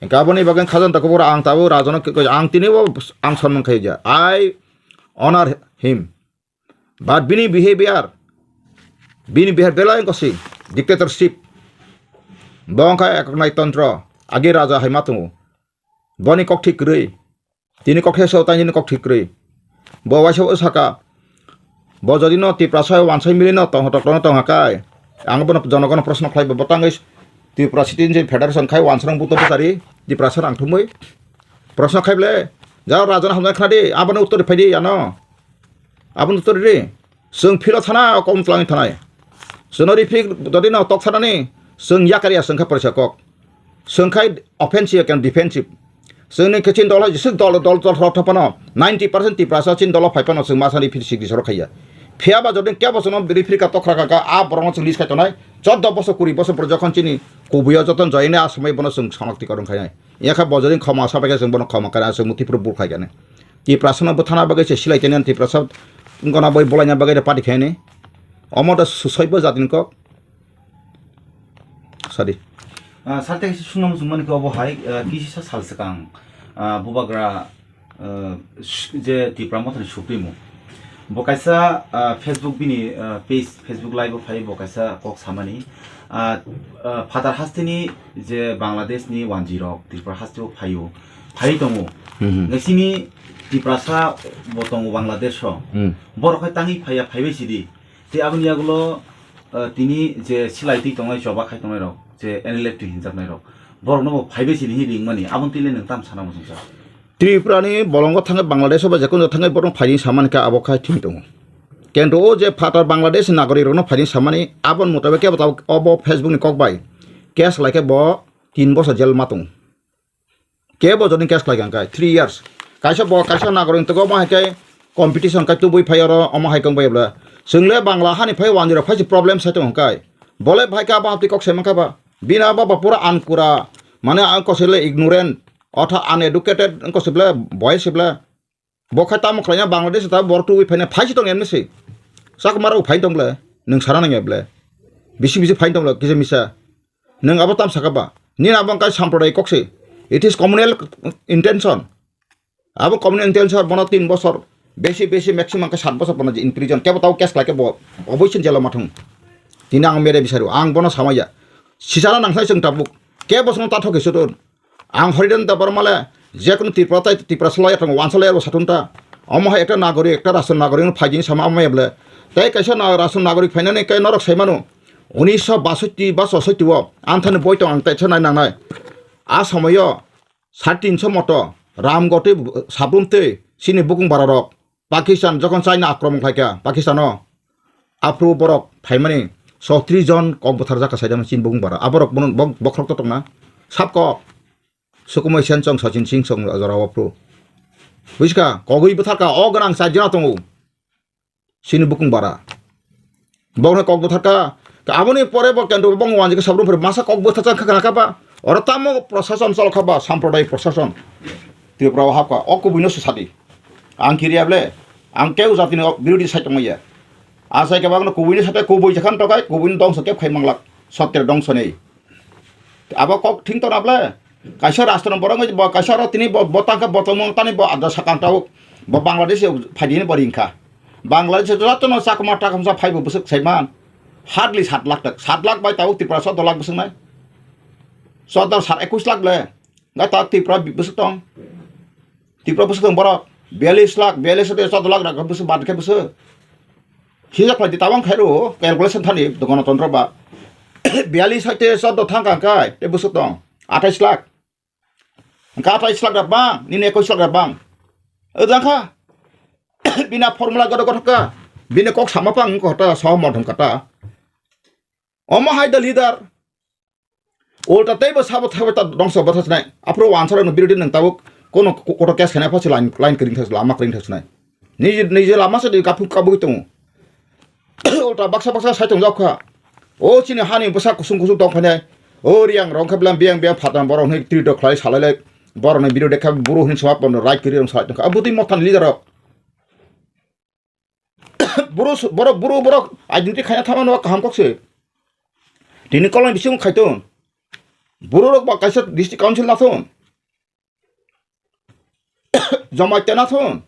Hingke aboni bagwi khajanta kubur ang tabuk raja no kikoi ang tini bo ang sonmung khai ja. I honor him. But bini behavior, bini behavior belai wngkha si dictatorship. Bo wngkha eknai tontro, agi raja hai ma tongo. Boni kok thik kwrwi, tini kok thai sao, tini kok thik kwrwi. Bo waisa o saka, bo jodi no Tiprasa wansai mili no tong, tong, tong, tong hakai. Ang bono jonogono proshno khlai bo, bo tangwi Tripura Citizen Federation khai wansarang buto bwtari Tiprasa rang thumwi. Proshno khai ble, jao raja no hamjak khna di, abono uttor phai di ano. Aboni uttor ri, chwng philo thana, o kom twlangwi thanai. Chwngno ri phik dodi no tok thanani, chwng yakar ya chwng kha porisa kok. Chwng khai offensive kan defensive. Chwngni khe chini dolo jeswk dol, dol, dol rok thapano ninety percent Tiprasa chini dolo phai phano chwng masani referee sikdi sorok khaiya. Phiya ba jodi kebo chwngno referee ka tokra ka, ka, a borokno chwng list khai tongnai. Chordo bosor, kuri bosor pore jokhon chini kubuio joto joyene a somoi bono chwng sonok tikor wng khainai. Yakha bo jodi khoma sabai khe chwng bono khoma kare, a chwng muti phuru bul khai kane. Tiprasano bwthana bagwi se silai tene Tiprasa gona boi bolaina bagwi de party khaini. Omo da susoibo jatini kok. Sadi. Ah, sarte kisa sungna muchung mani khe obo hai, ah, kisa sal swkang, ah, bubagra, ah, s-, je Tipra Mothani supremo. Bo kaisa, ah, Facebook bini, ah, page, Facebook live o phai bo kaisa kok samani. Ah, ah, Phatar hasteni je Bangladesh ni wanjwi rok Tripura haste o phaio, phai tongo. Mhm. Ngasini Tiprasa bo tongo Bangladesh o. Hmm. Borok hai tangwi phaiya, phaibai sidi. Tei aboni yagulo, eh, tini je silai twi tongnai, choba khai tongnai rok, je N L F T hinjaknai rok, borokno bo phaibai sini hi ringmani, aboni twi le nwng tam sana muchungsa? Tripura ni bolongo thangwi, Bangladesh o ba jekunu thangwi borokno phaini samani khe abo khai thwng tongo. Kintu o je phatar Bangladesh ni nagorik rokno phaini samani, aboni mutabik kebo tabuk obo Facebook ni kok bai case khlai khe bo tin bosor jail ma tongo. Kebo joni case khlai kha khe three years. Kaisa bo, kaisa nagorik tongkha, omo hai khe competition khe tubui phai oro, omo hai khe wng bai bwle. Chwng le Bangla hani phai wanjwi rok phai se problem sai tong kha. Bole bhai khe abo hapti kok sai man kha ba. Bini abo ba pura ankura, mane ang kosoi le ignorant, otha uneducated wng kosoi bwle, boy se bwle. Bo khai tamo khlaina Bangladesh ta borok tubui phaina phai si tong emni si. Chakma rok phai tong le, nwng sana nang ya bwle. Bisi bisi phai tong le kisa misa. Nwng abo tam saka ba. Nini abo wngkha sampradayik kok si. It is communal intention. Abo communal intention bono tin bosor. Besi besi maximum khe sat bosor bono in prison. Kebo tabo case khlai khe bo oboisin jelo mathung. Tini ang mere bisari ang bono samaya. Sisana nang sai chwng tabuk. Kebo song ta thoke sudun. Ang Haridan Debbarma le jekunu Tripura tai Tripura salai tongo, wansalai abo satung ta. Omo hai ekta nagorik, ekta rashtra nagorik no phaijini sama omo eble. Tai kaisa na rashtra nagorik phainani kai norok sai mano. Unisho basotti ba sosotti o anthani boi tong ang taisa nai nangnai. A somoyo sare tinso moto Ramgoti Sabrum tei chini bukung bara rok Pakistan jokhon China akromon khlaikha Pakistano, aphuru borok phaimani chowtris jon kok bwtharjak kha saidama chini bukung bara. Aborok bono bok-, bokhorok to tongna. Sab kok. Sukumoi Senchong, Sachin Singh chong jorao aphuru. Buiskha, kogwi bwtharkha, o gwnang char jona tongo. Chini bukung bara. Bokno kok bwtharkha. Aboni pore bo kendo bokno wanjikha sabrum phuru masa kok bwtharjak kha kha ba. Oro tamo prosason chol kha ba, sampradayik prosason. Tripura o hapkha, o kubuino swsadi. Ang kiriya ble, ang keu jatini birodhi sai tongmaya. Asai khe bagno kubuini sate kubui jakhan tokai, kubuini dongso kep khai manglak. Sottir dongso nei. Abo kok thing tona ble, kaisa rashtra ni borok wngwi bo kaisa oro tini bo, bo tangkha bo tongmung tani bo adda sakang tau. Bo Bangladesh phaidini bo ringkha. Bangladesh jotono chakma takamsa phaibo bwswk saiman. Hardly sat lakh tak, sat lakh bai tau Tripura sotto lakh bwswk nai. Sotto sat ekwis lakh le. Ngai ta Tripura bwswk tong. Tripura bwswk tong borok biyalish lakh, biyalish de chaudo lakh rok bwswk bad khe bwswk. Hijak khlai di tabang khai ro, calculation thani Ganatantro ba. Biyalish hai te chaudo thang kang kai, te bwswk tong athais lakh. Hwnkhe athais lakh da bang, nini ekwis lakh da bang. O jang kha. Bina formula godo godo ka. Bini kok sama pang ko ta, sohomot hwn kata. Omo hai da leader. Ulta teibo sabo thaibo ta dongso bwtha sinai. Aphuru wansarokno birodhi nang tabuk kono ko-, koto case khaina pha se line, line kwring thas, lama kwring thas sinai. Niji, niji lama se di kaphu kabui tongo. Ulta baksa baksa sai tongjak kha. O chini hani bwsa kusung kusung tong phainai. O riyang rong khe blam biyang biyang phatang borok hwnwi twi dok khlai salai lai. Borokni birodhi khe buru hwnwi soma pono right kwrwi rong salai tongkha. Abotwi mothani leader rok. Buru su-, borok, buru borok identity khaina thangmano kaham kok se. Tini koloni bisingo khai ton. Buru rok ba kaisa district council na thon. Jamatia na thon.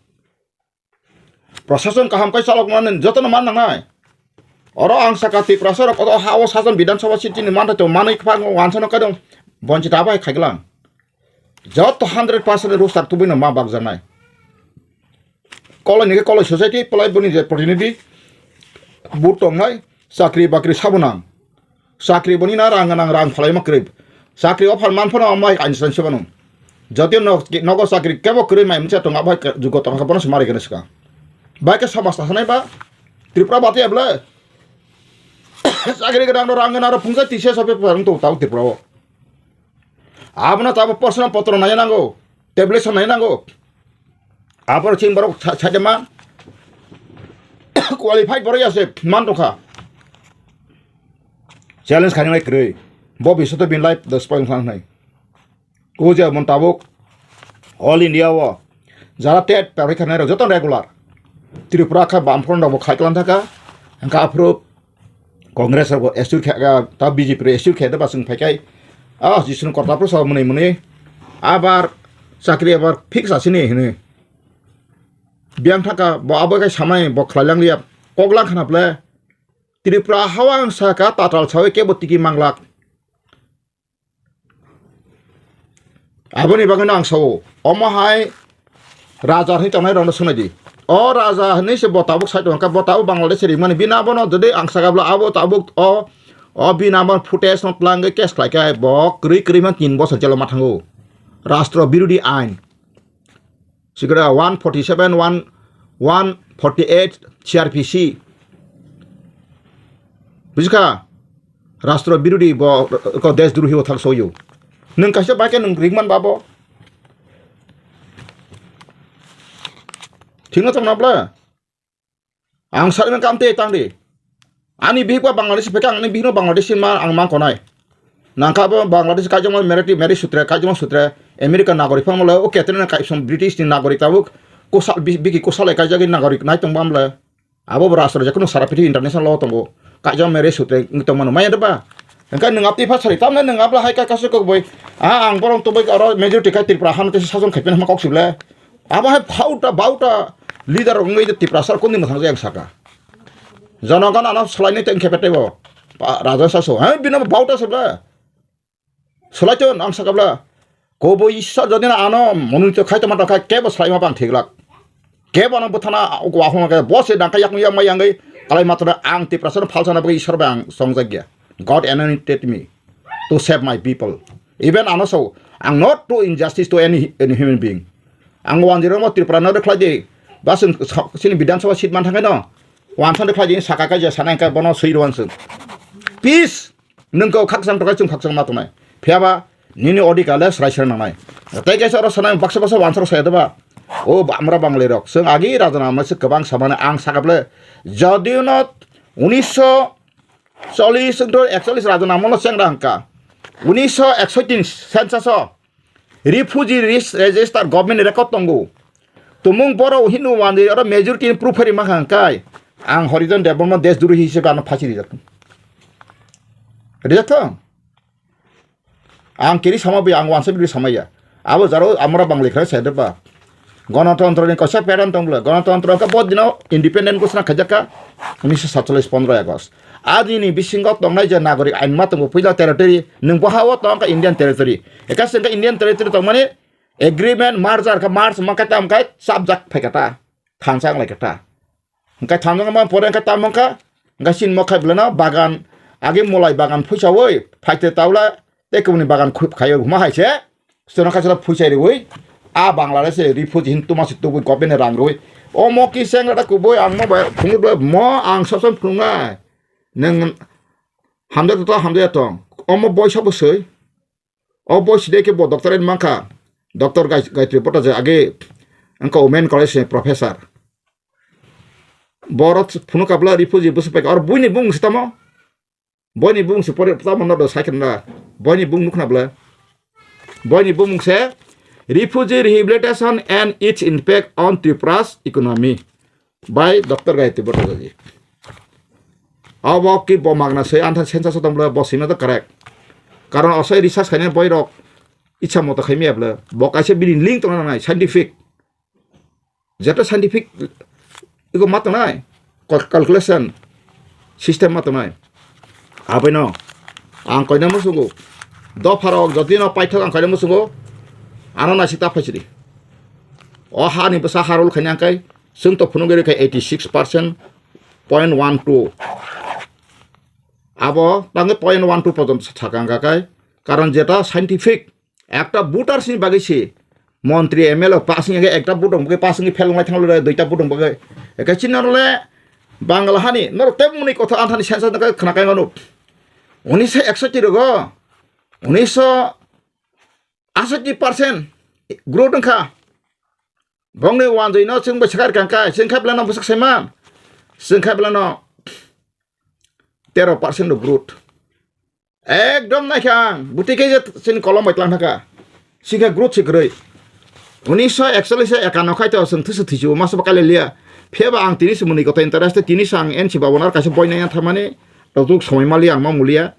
Prosason kaham kai chalok mani jotono man nangnai. Oro ang saka Tiprasa rok o ha o sason Bidhan Sabha seat ni manthai to manwi kwbangma wansano kai dong. Bonchita bai khai glang. Joto hundred percent roster tubui no ma bakjaknai. Koloi ni khe koloi society, polai boni je protinidhi, vote tongnai, chakri bakri sabo nang. Chakri boni na rang nang, rang phalai ma kwrwi. Chakri offer man phano mai kainwi sainwi se mano. Jotio no-, nogo chakri kebo kwrwi mai mwnsa tongo, abo hai jugo tongkha bono se ma rwgwna swkang. Bai khe samaj ta sanai ba, Tripura bati able. Chakri gwnang no rang gwnang ro phungjai T C S office phai wng tongo tabuk Tripura o. Abono tabuk proshno potro naiya nango. Tablet sanai nango. Aboro chini borok sa-, saide ma qualified borok ya se man tongkha. Challenge khainai kwrwi. Bo bisoto bin life the spoil khlai nai. O je mon tabuk all India o jara tet pari khanai rok joto regular. Tripura kha Bamfront rok bo khai klan thaka. Hingkha aphuru Congress rok bo assure khe, ah, ta B J P rok assure khe da ba chwng phai kai. Ah, Jisnu Korta phuru sa mwnwi mwnwi. Abar chakri abar fix asini hwnwi. Biyang thaka bo abo kai samai bo khlai lang liya. Kok lang khana ple. Tripura hawang saka tatal sawi kebo tiki manglak. Aboni bagwino ang sao, omo hai raja hinwi tongnai rokno swnai di. O raja hinwi se bo tabuk sai tongkha, bo tabuk Bangladesh rimani. Bini abono jodi ang sakabla abo tabuk o, o bini abo footage no twlangwi case khlai khe bo kwrwi kwrwi ma tin bosor jelo ma thango. Rastro birodi ain. Sikra one forty seven, one, one forty eight C R P C. Bujikha? Rastro birodi bo ko desh drohi o thang soyo. Nwng kaisa bai khe nwng ringman babo. Thikno tongna bla? Ang sari man kam te tang di. Ani bihik ba Bangladesh pekang, ani bihik no Bangladesh ma ang mang konai. Nangkha bo Bangladesh kaijakma marriage, marriage sutre, kaijakma sutre, America nagorik phang mole, o ketre na kaisom British ni nagorik tabuk, kusal bi-, biki kusal e kaijagwi nagorik nai tong bamle. Abo bo rastro je kunu sara piti international law tongo. Kaijak marriage sutre wng tong mano, maya de ba? Engka nwng apti pha sari, tamne nwng abla hai ka kasu kok boi. A ang borong to boi oro majority kai Tripura hano te sason khaipen hama kok sible. Abo hai phauta, bauta leader wngwi de Tripura sar kundi mwthang jai ang saka. Jonogon ano swlainai tei wngkhe betaibo. Pa-, raja saso. Hai, bino bauta se bla. Swlaichon ang sakabla. Kobo Ishwar jodi na ano monolito khai tongma tongkha kebo swlaima bang thiglak. Kebo ano bwthana wahung khe bo se dangkha yakung yakma yangwi kalai matwna ang Tiprasano phalsana bagwi Ishwar bai ang songjak ya. God anointed me to save my people. Even ano so, ang not to injustice to any, any human being. Ang wanjirokno Tripura no rwkhlai di. Ba chwng sa-, chini Bidhan Sabha seat man thangkhe no. Wansa rwkhlai di saka kaisa sana engkhe bono swi rwan chwng. Peace. Nwng kok khakchang tongkha chwng khakchang ma tongnai. Phiya ba nini odhikar le swrai swrai nangnai. Tei kaisa oro sanai baksa baksa wansa rok saya doba. O ba-, amra Bangali rok. Chwng agi raja namai se kwbang samani ang sakaple. Jodiyo no unisho chollish to ekchollish raja namolo chengra hwnkha. Unisho eksoitin census o refugee ris-, register government record tongo. Tumung borok Hindu manjwi oro majority ni proof phari mankha hwnkhe ang Horijon Debbarma desh drohi hisabe ano phasi rijak. Rijak thung? Ang kiri sama bai ang wansa biri samaya. Abo jaro amra Bangali khare sedeba. Gonotontro ni kaisa pattern tong bwle. Gonotontro ka bo dino independent ghosna khaijak ka unisho satchollish pondro August. Adini bisingo tongnai je nagorik ain ma tongo puila territory, nwng bo ha o tong ka Indian territory. Eka sengka Indian territory tongmani agreement merger ka merge ma ka tam ka sabjak phai ka ta. Thansa ang lai ka ta. Hingke thamjak ma pore hingke tamo wngkha, hingke chini mokha belai no bagan, age molai bagan phuisaui, phaite taula, tei kubuni bagan khu-, khaio huma hai se, chwrwng kha chwla phuisai riui, a Bangladesh se refugee hin tuma se tubui government ni rang riui. Omo ki seng rada kubui ang mo bai phunuk rw mo ang sob sob phunuknai. Nwng hamjak to hamjak tong. Omo boisa bo swi. O boisi de ke bo doctorate mankha. Doctor Gai-, Gayatri Bhattacharya age wngkha Women College ni professor. Borok phunuk kabla refugee bwswk paikha. Oro buini bumung se tamo? Boini bumung se pore tamo no do sai khna. Boini bumung nukhna bla. Boini bumung se Refugee Rehabilitation and Its Impact on Tripura's Economy by Doctor Gayatri Bhattacharya. Abo ki bo magna se antha census tong bla bo sima to correct. Karon osai research khainai boy rok ichha moto khaimaya bla. Bo kaisa bini link tongna nangnai scientific. Jeto scientific ego ma tongnai, cal-, calculation system ma tongnai. Aboino ang koina musugo. Dopharok jotino paithak ang koina musugo. Ano naisik ta phaisidi. O hani bwsa harul khaina angkai, chwng to phunugwi rwkha eighty six percent point one two. Abo tangwi point one two porjonto sakha angka kai. Karon jeta scientific Ekta voters ni bagwi se montri M L A pass wngya khe ekta vote rok bagwi pass wngwi fail wnglai thanglo re, duita vote rok bagwi. Eke chini oro le Bangla hani norok tei mwnwi kotha anthani sensa nokhe khna kai mano. Unisho eksoti rogo, unisho asoti percent Growth wngkha. Bongni wanjwi no chwng bai sakha rwkha khe, chwng khe belai no bwswk saiman. Chwng khe belai no tero percent of growth. Ekdom naikha ang, bwtwi khe je chini kolom bai tlang thangkha. Sikhe growth se kwrwi. Unisho ekchollish ekanno khai to chwng thwisu thwisu masa ba kailaliya. Phiyaba ang tini se mwnwi koto interest, tini se ang N C Babon ar kaisa boi naiya tharmani, rok somoi maliya ang ma muliya.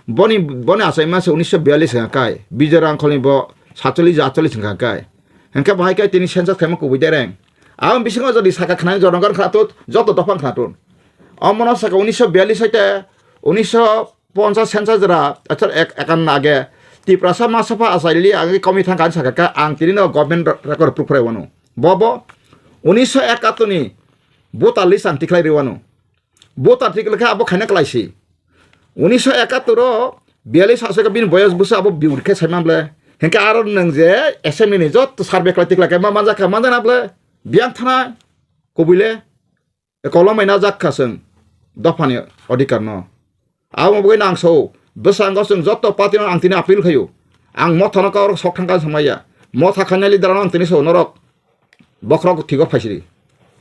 Boni, boni achaima se unisho biyallish wngkha kai. Bijoy Rangkholni bo satchollish atchollish wngkha kai. Hwnkhe bahai khe tini census khaima kubui dereng. Ang bisingo jodi saka khnani jonogon khnato, joto dophang khnato. Omono saka unisho biyallish hai te unisho ponchas census jora, achar ek, ekan age Tiprasa ma sapha achaili age komi thangkha ani saka khe ang tini no government record proof khlai wano. Bobo unisho ekattor ni voter list ang tikhlai rwano. Voter tikhlai khe abo khaina klaisi. Unisho ekattor o biyallish aswk bini boyos bwsa abo biur khe saiman ble. Hwnkhe aro nwng je assembly ni jotto survey khlai tikhlai khe ma manjak kha, manjak na ble? Biyang thanai kubui le. Kolom bai najak kha chwng dophani odhikar no. Abo bagwi nang sao, bwskango chwng jotto party no ang tini appeal khaio. Ang motha no kaurok sok thangkha samaya. Motha khainai leader no ang tini sao norok. Bokhorok thigo phaisidi.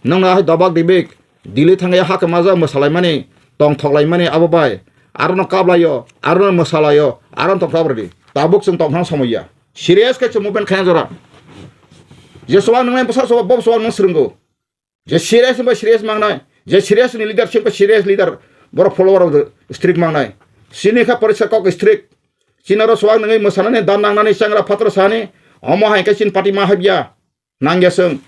Nongno hai dobak dibik, Delhi thangya hakhe maja mwsalaimani, tongthoklaimani abo bai. Arono kaplaio, arono mwsalaio, arono tongthok rwdi. Tabuk chwng tongthang somoi ya. Serious khe chwng movement khaina jora. Je chuwak nwngnai bwsa chuwak, bo chuwak nwng swrwngo. Je serious bai serious mangnai, je serious ni leadership bai serious leader, borok follower rok strict mangnai. Chini kha porisa kok strict. Chini oro chuwak nungwi mwsanani, dan nangnani, changra phatra sani, omo hai khe chini party ma habya. Nangya chwng.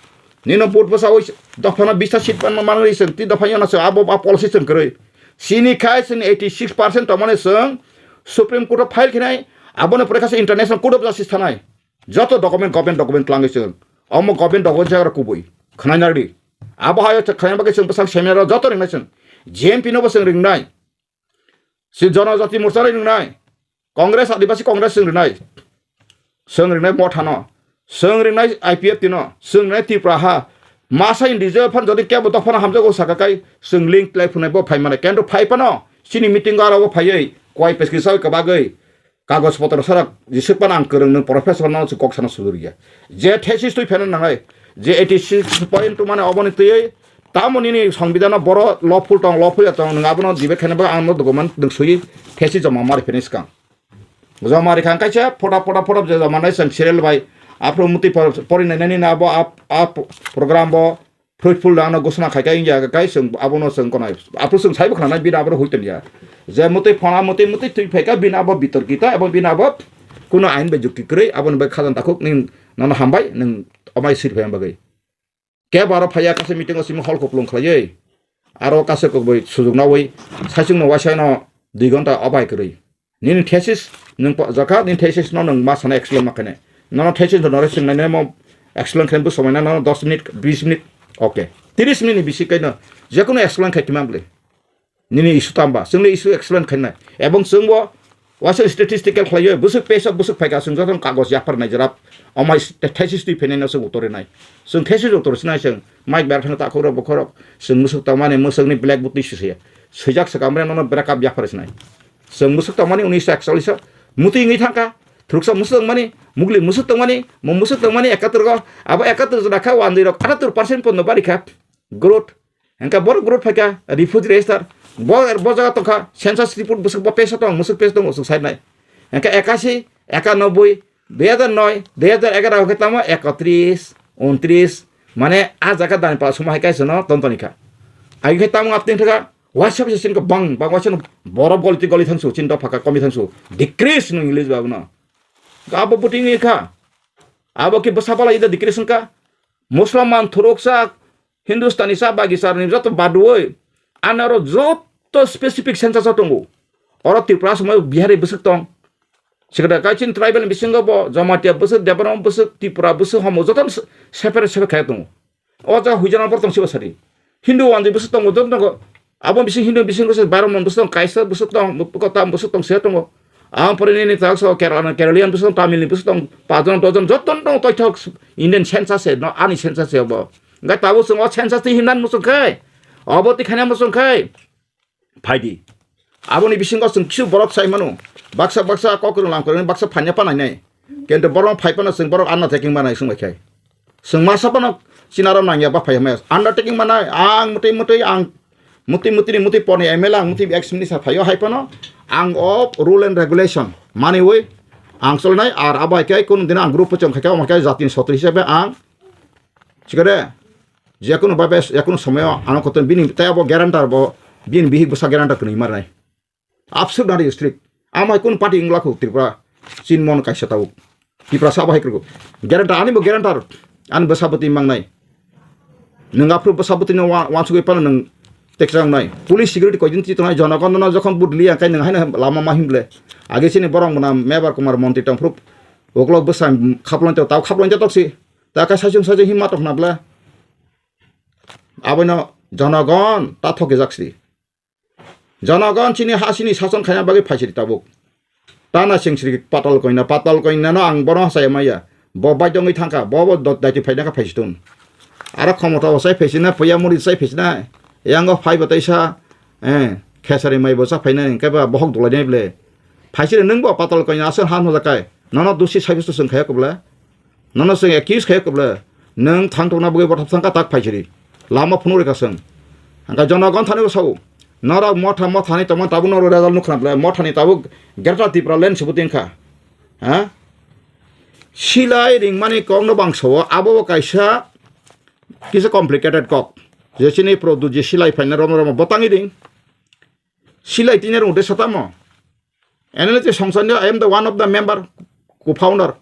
Nino vote bwsawi dophano bista seat panma manwi chwng, ti dopha yona chwng, abo, a policy chwng kwrwi. Chini khai chwng eighty six percent tongmani chwng Supreme Court o file khinai, aboni pore kha chwng International Court of Justice thanai. Joto document, government document twlangwi chwng. Omo government document se aro kubui. Khwnai nardi. Abo hayo chwng khwnai bagwi chwng bwsang seminar o joto ringnai chwng. J M P no bo chwng ringnai. Si Jonojati Morcha no ringnai. Congress, Adibasi Congress chwng ringnai. Chwng ringnai Motha no. Chwng ringnai I P F T no. Chwng ringnai Tripura ha. Masa individual phan jodi kebo dophano hamjago saka kai chwng link tlai phunai bo phai mane. Kendo phai phano chini meeting o aro bo phaiwi kwai peskisa kwbagwi kagoj potro sarak jisuk pan ang kwrwng nwng professor no se kok sana sujur ya. Je thesis twi pheno nangnai. Je eighty six point two mane oboni twiwi tamo nini songbidano boro lawful tong, lawful ya tong, nwng abono debate khaina bagwi ang no document nwng sui thesis joma mari phini swkang. Joma rikha kaisa photo, photo, photo je joma nai chwng serial bai. Aphuru muti por-, pori nai nani na abo ap, ap program bo fruitful da ano gosona khai kai ya kai chwng abono chwng konai. Aphuru chwng saibo khna nai bini abo hui ton ya. Je muti phona muti muti twi phai ka bini abo bitor kita abo bini abo kuno ain bai jukti kwrwi aboni bai khajang takhuk ning nono hambai nwng omai sir phai bagwi. Kebo aro phaiya kaisa meeting o simi hall kuplung khlaiwi. Aro kaisa kokbai sujuk nawi saichung no waisa no dui ghonta obai kwrwi. Nini thesis nwng pa-, jakha, nini thesis no nwng ma sana explain ma khainai. Nono thesis no nore swng nai mo explain khainai bo somai na nono dos minute, bis minute, okay. Tris minute ni bisi kaino jekono explain khai tongma bwle. Nini issue tamba, chwngni issue explain khainai. Ebong chwngbo waisa statistical khlaiwi, bwswk page o bwswk phaikha, chwng jotono kagoj yaphar nai jora, omai thesis twi phainai no chwng uttor rinai. Chwng thesis uttor sinai chwng, mic ber phano takhuk rok bokhorok, chwng mwswk tongmani mwswkni blackboard twi sisaya. Swijak swkang bre nono break up yaphar sinai. Chwng mwswk tongmani unisho ekchollish o, muti wngwi thangkha, thuruksa mwswk tongmani, mugli mwswk tongmani, mo mwswk tongmani ekattor go, abo ekattor jora kha, wanjwi rok atattor percent pondo bari kha, growth. Hingke borok group phaikha refugee register. Bo, bo jaga tongkha census report bwswk bo pesa tong, mwswk pesa tong, mwswk sai nai. Hingke ekasi, ekanoboi, dui hajar noi, dui hajar egaroh hingke tamo ekotris, untris, mane a jaga dani pa suma hai kaisa no ton toni kha. Ai khe tamo apni thaka, waisa bisa sin ko bang, bang waisa no borok goli ti goli thangsu, chin dopha ka komi thangsu. Decrease no English ba no. Abo buting kha. Abo ki bwsa bala ida decrease ka. Muslim man thuruk sa, Hindustani sa, Bagistani joto badwoi, anaro joto specific census o tongo. Oro Tripura somoi Bihari bwswk tong. Sikada kaichin tribal bisingo bo Jamatia bwswk, Debbarma bwswk, Tripura bwswk, homo joto separate separate khai tongo. O jaga huijana bor tong sibo sadi. Hindu wanjwi bwswk tongo, joto tongo. Abo bising Hindu bising bwswk Brahman bwswk tong, Kaisa bwswk tong, Kotam bwswk tong, se tongo. Ang pore nini tak so Kerala, Keralian bwswk tong, Tamil ni bwswk tong, pajon dojon joto tong, toithok Indian census se, no, ani census se bo. Hingke tabuk chwng o census twi himnani muchung khe, obo twi khaina muchung khe, phaidi. Aboni bisingo chwng kisu borok sai mano. Baksa baksa kok kwrwng lam kwrwng baksa phanya pa nainai. Kintu borok phai phano chwng borok undertaking manai swng bai khai. Chwng masa phano chini aro nangya ba phai hwnmaya. Undertaking manai ang mutwi mutwi ang mutwi mutwi ni mutwi porni M L A ang mutwi ex minister phaio hai phano ang o rule and regulation maniwi ang cholnai ar abo hai khe kunu dino ang group pochong khai khe omo khe jatini sotri hisabe ang chikare jekunu babe jekunu somoyo ano koton bini tei abo guarantor bo bini bihik bwsa guarantor kwnwi marnai. Absurd nari strict. Amai kun party wngla khu Tripura. Chinmon kaisa tabuk. Tripura sabo hai krugo. Guarantor ani bo guarantor. Ani bwsabwtwi mangnai. Nwng aphuru bwsabwtwi no wa-, wansugwi pano nwng teksa wngnai. Police security koidin ti tongnai jonogon no jokhon budli angkai nwng haino lama ma himble. Age chini borok mwnam Mebar Kumar montri tongphuru uklok bwsa khaplong tei tau khaplong tei toksi. Ta kai sajung sajung himma tokna ble. Aboino jonogon ta thokijak si. Jonogon chini ha chini sason khaina bagwi phaisiri tabuk. Tana singsiri patal koina, patal koina no ang bono saya maya. Bo bai dongwi thangkha, bo bo dot daiti phaina kha phaisitun. Aro khomota bo sai phaisina, puya muri sai phaisina. Yango phai bo taisa, eh, khesari mai bo sa phaina, hingke ba bohok dulai nai ble. Phaisiri nwng bo patal koina aswk ha no jakai. Nono dusi sai bisu sung khaya kubla. Nono chwng accuse khayo kwbla. Nwng thang tongna bagwi bothop thangkha tak phaisiri. Lama phunuk rwkha chwng. Hangkha jonogon thani bo sao. Norok motha motha ni tongma tabuk norok result nukha na bwle. Motha ni tabuk Greater Tipraland se bo tin kha. Ha? Silai ringmani kok no bangso o abo bo kaisa kisa complicated kok. Je chini produce je silai phaina romo romo bo tangwi ring. Silai tini rung de satamo. N L A te songsa ni I am the one of the member, co-founder.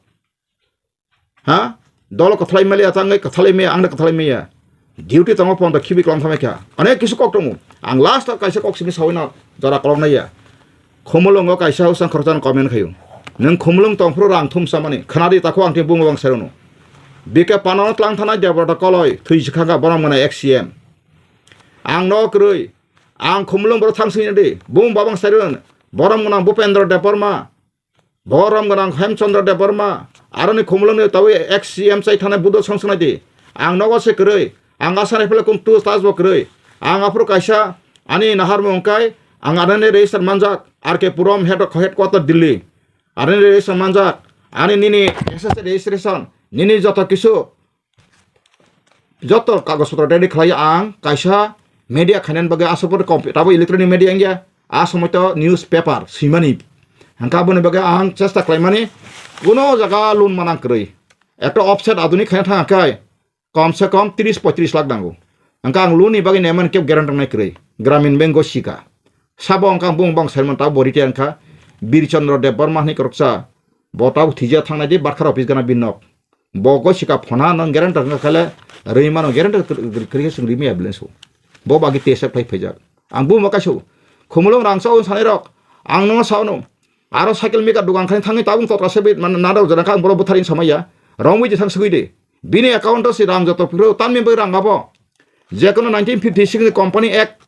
Ha? Dolo kwthalai mali ata wngwi kwthalai maya, ang da kwthalai maya. Duty tongo pon da khibi klong thamai kha. Onek kisu kok tongo. Ang last o kaisa kok simi sawi na jora kolok naiya. Khumulungo kaisa usang khoroksa comment khayo. Nwng khumulung tongphuru rang thum samani. Khnadi takho ang tini bungo bang sarono. B K Pano tlang thanai Debrata koloi thwi sikha kha borok mwnai ex C M. Ang no kwrwi. Ang khumulung borok thang sini di. Bung babang sairun. Borok mwnang Bupendra Debbarma. Borom gwnang Hemchandra Debbarma, aroni khumulwngni tabwi ex C M chai thanai Budo song swngnai di. Ang nogo se kwrwi, ang asani phele kum tu stas bo kwrwi. Ang aphuru kaisa ani naharmung wngkai, ang aroni register manjak, R K Puram head, headquarter Delhi. Aroni register manjak, ani nini S S registration, nini joto kisu, joto kagoj potro ready khlai ang kaisa media khainani bagwi aswk pore comp-, tabuk electronic media wngya, a somoi to newspaper swimani. Hwnkhe aboni bagwi ang chesta khlaimani kuno jaga loan manang kwrwi. Ekta offset aduni khaina thang khe kom se kom tris poitris lakh nango. Hwnkhe ang loan ni bagwi naimani kebo guarantee wngnai kwrwi. Gramin Bank o sika. Sabo hwnkhe ang bung bang sermon tabuk bo retire wngkha. Birchandra Debbarma hwnwi kwrwksa. Bo tabuk thwijak thangnai di barkar office gana bin nok. Bo gosika phona no guarantee wngkha khe le rwi mano guarantee kwrwi khe chwng rimi ambulance o. Bo bagwi T S F phai phaijak. Ang bumo kaisa khumulwng rang sao sanai rok. Ang no sao no. Aro cycle maker dogan khai thangwi tabung totra se bit man nada jana kang boro bwthari samaya. Romwi je thang sugwi de. Bini account o si rang joto phiro tanmi bai rang abo. Je kono nineteen fifty six ni Company Act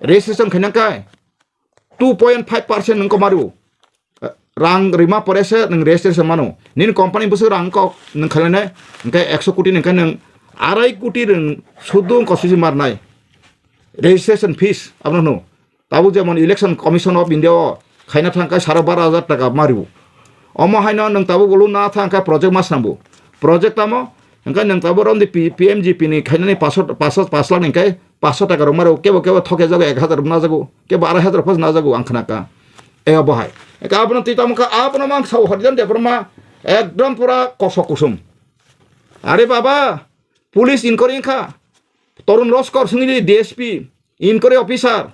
registration khaina kai two point five percent nung komaru. Rang rima pore se nung registration mano. Nini company bwswk rang kok nung khainai, hwnkhe ekso koti ni hwnkhe nung arai koti rung sudung kosusi marnai. Registration fees abono hwno. Tabuk jemon Election Commission of India o khaina thang khe saro baro hajar taka mario. Omo haino nung tabuk ulu na thang khe project ma swnambu. Project tamo hwnkhe nung tabuk romdi P-, P M G P ni khainani paso, paso, pas lakh ni hwnkhe paso taka rok mario. Kebo kebo thoke jago ek hajar rok najago. Kebo arai hajar phas najago ang khnaka. E obo hai. Eka abono twi tamo kha abono mang sao Harijan Debbarma ekdom pura kosok kusum. Are baba, police inquiry kha. Torun Roskor sungini D S P, inquiry officer.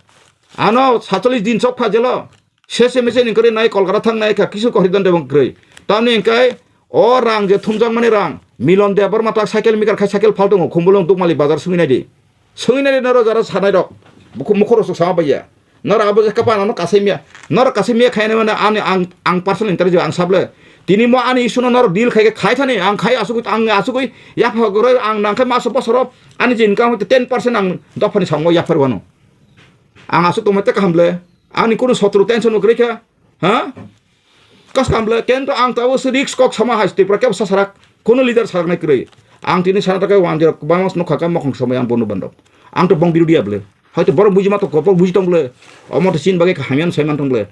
Ano satchallis din chok pha jelo. Sese mese inquiry nai Kolkata thang nai kha kisu Harijan Debbarma kwrwi. Tamni hwnkhe o rang je thumjakmani rang. Milon Debbarma ta cycle maker khai cycle phal tongo Khumulwng Dukmali bazar sungwi nai di. Sungwi nai di noro jara sanai rok. Buku mukhoro sok sama baiya. Noro abo je kapa nano kasai miya. Noro kasai miya khaina mane ani ang, ang personal interview ang sable. Tini mo ani issue no noro deal khai khai thani ang khai asugui ang asugui yapha gore ang nangkhe maso bosoro ani je income hoite ten percent ang dophani sango yaphar wano. Ang asuk tongma te kaham le. Ani kunu sotro tension no kwrwi kha. Ha? Kas kam le kento ang tabo se risk kok sama hai Tripura kebo sasarak. Kunu leader saraknai kwrwi. Ang tini sana takai wan jero bangmas nokha ka mokhong samai ang bono bando. Ang to bong biru dia ble. Hoito borok buji ma to kopor buji tong ble. Omo to chin bagai kaham yan sai man tong ble.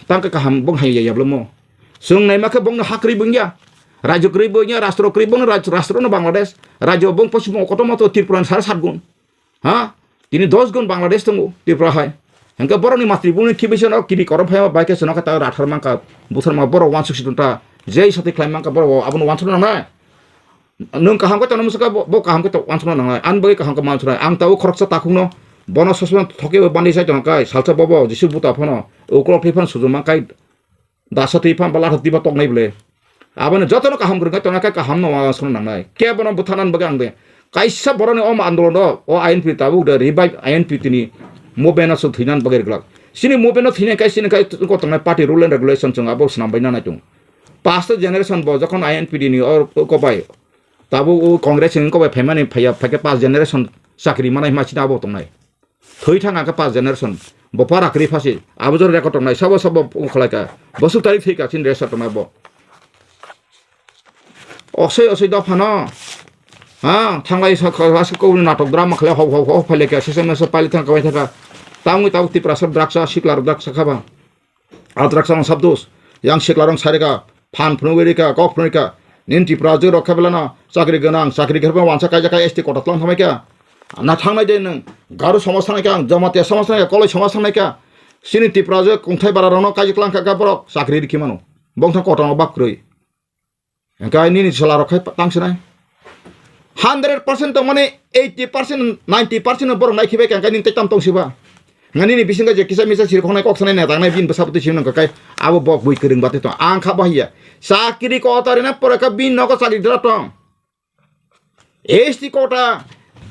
Tang ka kaham bong hai ya ble mo. Chwng naima khe bongno ha kwrwi bo wngya. Rajyo kwrwi bo wngya, rastro kwrwi, bongno raj-, rastro no Bangladesh. Rajyo bong poschim bongo kotorma to Tripura ni sare sat gun. Ha? Tini dos gun Bangladesh tongo Tripura hai. Hingke borokni matri bumni kibisa no kibi korom phai bai khe chwng khe ta rathar mangka, buthar ma borok wansuk si ta. Jei sati khlai mangka borok abono wansuk nangnai. Nwng kaham khe tongna mwswk kha, bo, bo kaham khe to wansukna nangnai. Ani bagwi kaham khe mansuknai. Ang tabuk khoroksa takhukno bono sosma thoke bo bandi sai tongkha kai, salsa bobo Jisu buta phano uklok thwi phano sujuma kai, dasa thwi phano ba latha thwi phano toknai bwle. Aboni jotono kaham kwrwng khe tongna khe kaham no wansukna nangnai. Kebono butharnani bagwi ang de kaisa borokni omo andolon o, o I N P tabuk de revive I N P tini movement no swk thwinani bagwi rwglak. Chini movement no thwinai kai chini kai tongnai party rule and regulation chwng abo swnam bai nanai tongo. Past generation bo jokhon I N P D ni o, o kobai Tabuk o Congress ni kobai phaimani phaiya, phaikhe pas generation chakri manai hima chini abo tongnai. Thwi thang khe pas generation. Bo para kwrwi phasi. Abo jora record tongnai. Sabo sabo ungkhlaika. Bosuk tarik thwika chini resa tongnai bo. Osoi osoi dophano. Ha, thanglai sa kha, sa kha, natok drama khlai hok hok hok phaileka. Sesa mesa pailai thang kabai thaka. Tamwi tabuk Tiprasa drugs a, sikla drugs a khaba. Adrak sama sabdos, yang siklarong sarika, phan phunugwi rika, kok phunugwi rika, nin Tripura jwk rok khe belano chakri gwnang, chakri khe wansa kaijak kha S T kota tlang thamai kha. Na thangnai de nwng, Garo somaj thangnai kha, Jamatia somaj thangnai kha, Koloi somaj thangnai kha. Chini Tripura jwk kungthai bara rokno kaijak lang kha, kha borok chakri rikhi mano. Bongthang kota no bak kwrwi. Hingke nini chwla rok khai tang sinai. Hundred percent tong mani eighty percent, ninety percent borok nai khibai kha, hingke nini tei tam tong siba. Nga nini bisingo je kisa misa siri khongnai kok sanai neta nai bini bwsa bwtwi simi nangkha kai abo bok bui kwrwng bati tong. Ang kha bahiya. Chakri kota rina pore kha bini nogo chakri dra tong. S T kota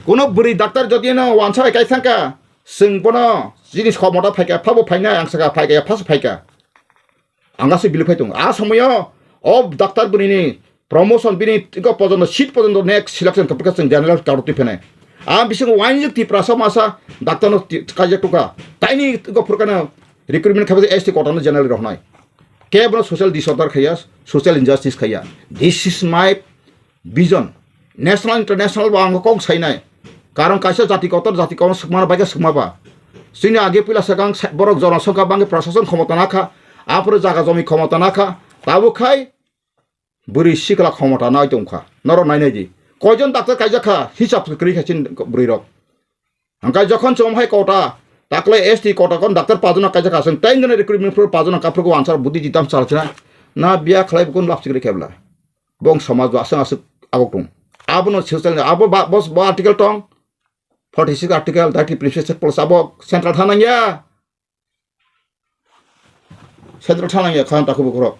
kuno bwrwi doctor jodi no wansa bai kai thangkha, chwng bono jinis khomota phaikha, phabo phainai ang sakha phaikha, phas phaikha. Ang aswk bili phai tongo. A somoyo o doctor bwrwini promotion bini tiko pojono seat pojono next selection khe phikha chwng general karo twi phenai. A bisingo wainjwk Tiprasa masa doctor no ti-, kaijak tukha. Taini tiko phurkano recruitment khabe S T kota no general rohnai. Kebono social disorder khaiya, social injustice khaiya. This is my vision. National, international bo ang kok sainai. Karon kaisa jati kotor, jati kotor swkmano bai khe swkma ba. Chini age puila swkang sa-, borok jono songkha bangkhe prashason khomota nakha, aphuru jaga jomi khomota nakha, tabuk khai bwrwi sikla khomota nai tongkha. Norok nainai di. Koijon doctor kaijak kha, hisab kwrwi kha chini bwrwi rok. Hingkhe jokhon chwng hai kota, takle S T kota kon doctor pajona kaijak aswng, ten jona recruitment pro pajona kaphrugo answer budi jitam salchina, na biya khlai bukun lapsi kwrwi kebla. Bong somaj bo aswng aswk agok tung. Abono social ni, abo ba, bos, bo article tong, forty six article, thirty principal plus abo central thanang ya. Central thanang ya khan takhuk bukhurok.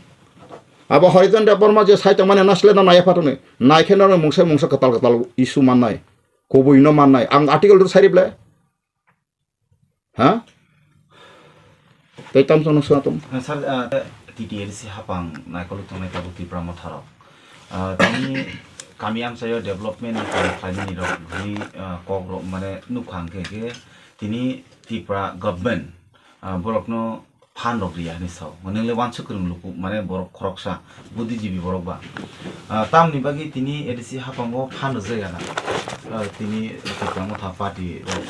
Abo Harijan Debbarma je sai tongmani nasle na naya phatoni. Naikhe no mungsa mungsa kwtal kwtal issue mannai. Kubui no mannai. Ang article dur sai rible. Ha? Tei tam sono suna tong. Sir, ah, T T L C hapang naikolwi tongnai tabuk Tipra Motharok. Ah, tini kami amchaio development ni kam khlainani rok bini, ah, kok rok mane nukha hwnkhe khe tini Tipra government, ah, borokno phan rok riya hinwi sao. Mane le wansuk kwrwng luku, mane borok khoroksa, buddhijibi borok ba. Ah, tamni bagwi tini A D C haphango phan rwjak ya na. Ah, tini Tipra Motha party rok.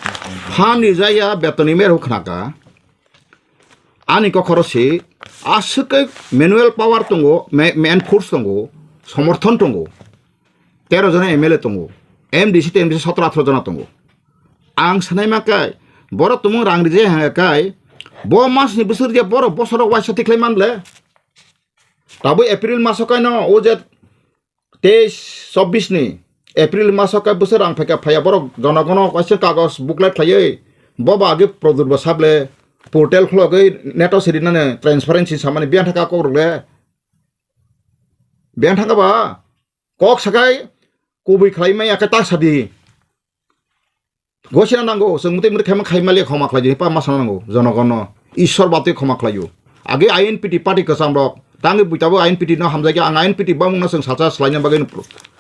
Phan rijak ya, betoni mer huk khnaka. Ani kokhoro si, aswk khe manual power tongo, ma-, man force tongo, somorthon tongo. Tero jona M L A tongo. M D C tei M D C sotro athro jona tongo. Ang sanai ma kai, borok tumung rang rijai hwnga kai, bo mas ni bwswk rijai borok bosoro waisa tikhlai man le. Tabuk April maso kai no o je teis chobbish ni April maso kai bwswk rang phaikha phaiya borok jonogono waisa kagos booklet khlaiwi bo ba age Pradur bo sable portal khulogwi neto sirinani transparency samani biyang thaka kokrok le. Biyang thaka ba kok sakai kubui khlai maya khe ta sadi. Gosina nango, chwng mwtwi mwtwi khaima khai maliya khoma khlai di, pa ma sana nango, jonogono. Ishwar batwi khoma khlaio. Age I N P T party kwcham rok, tangwi bui tabuk I N P T no hamjakya, ang I N P T bamungno chwng salsa swlaina bagwi no,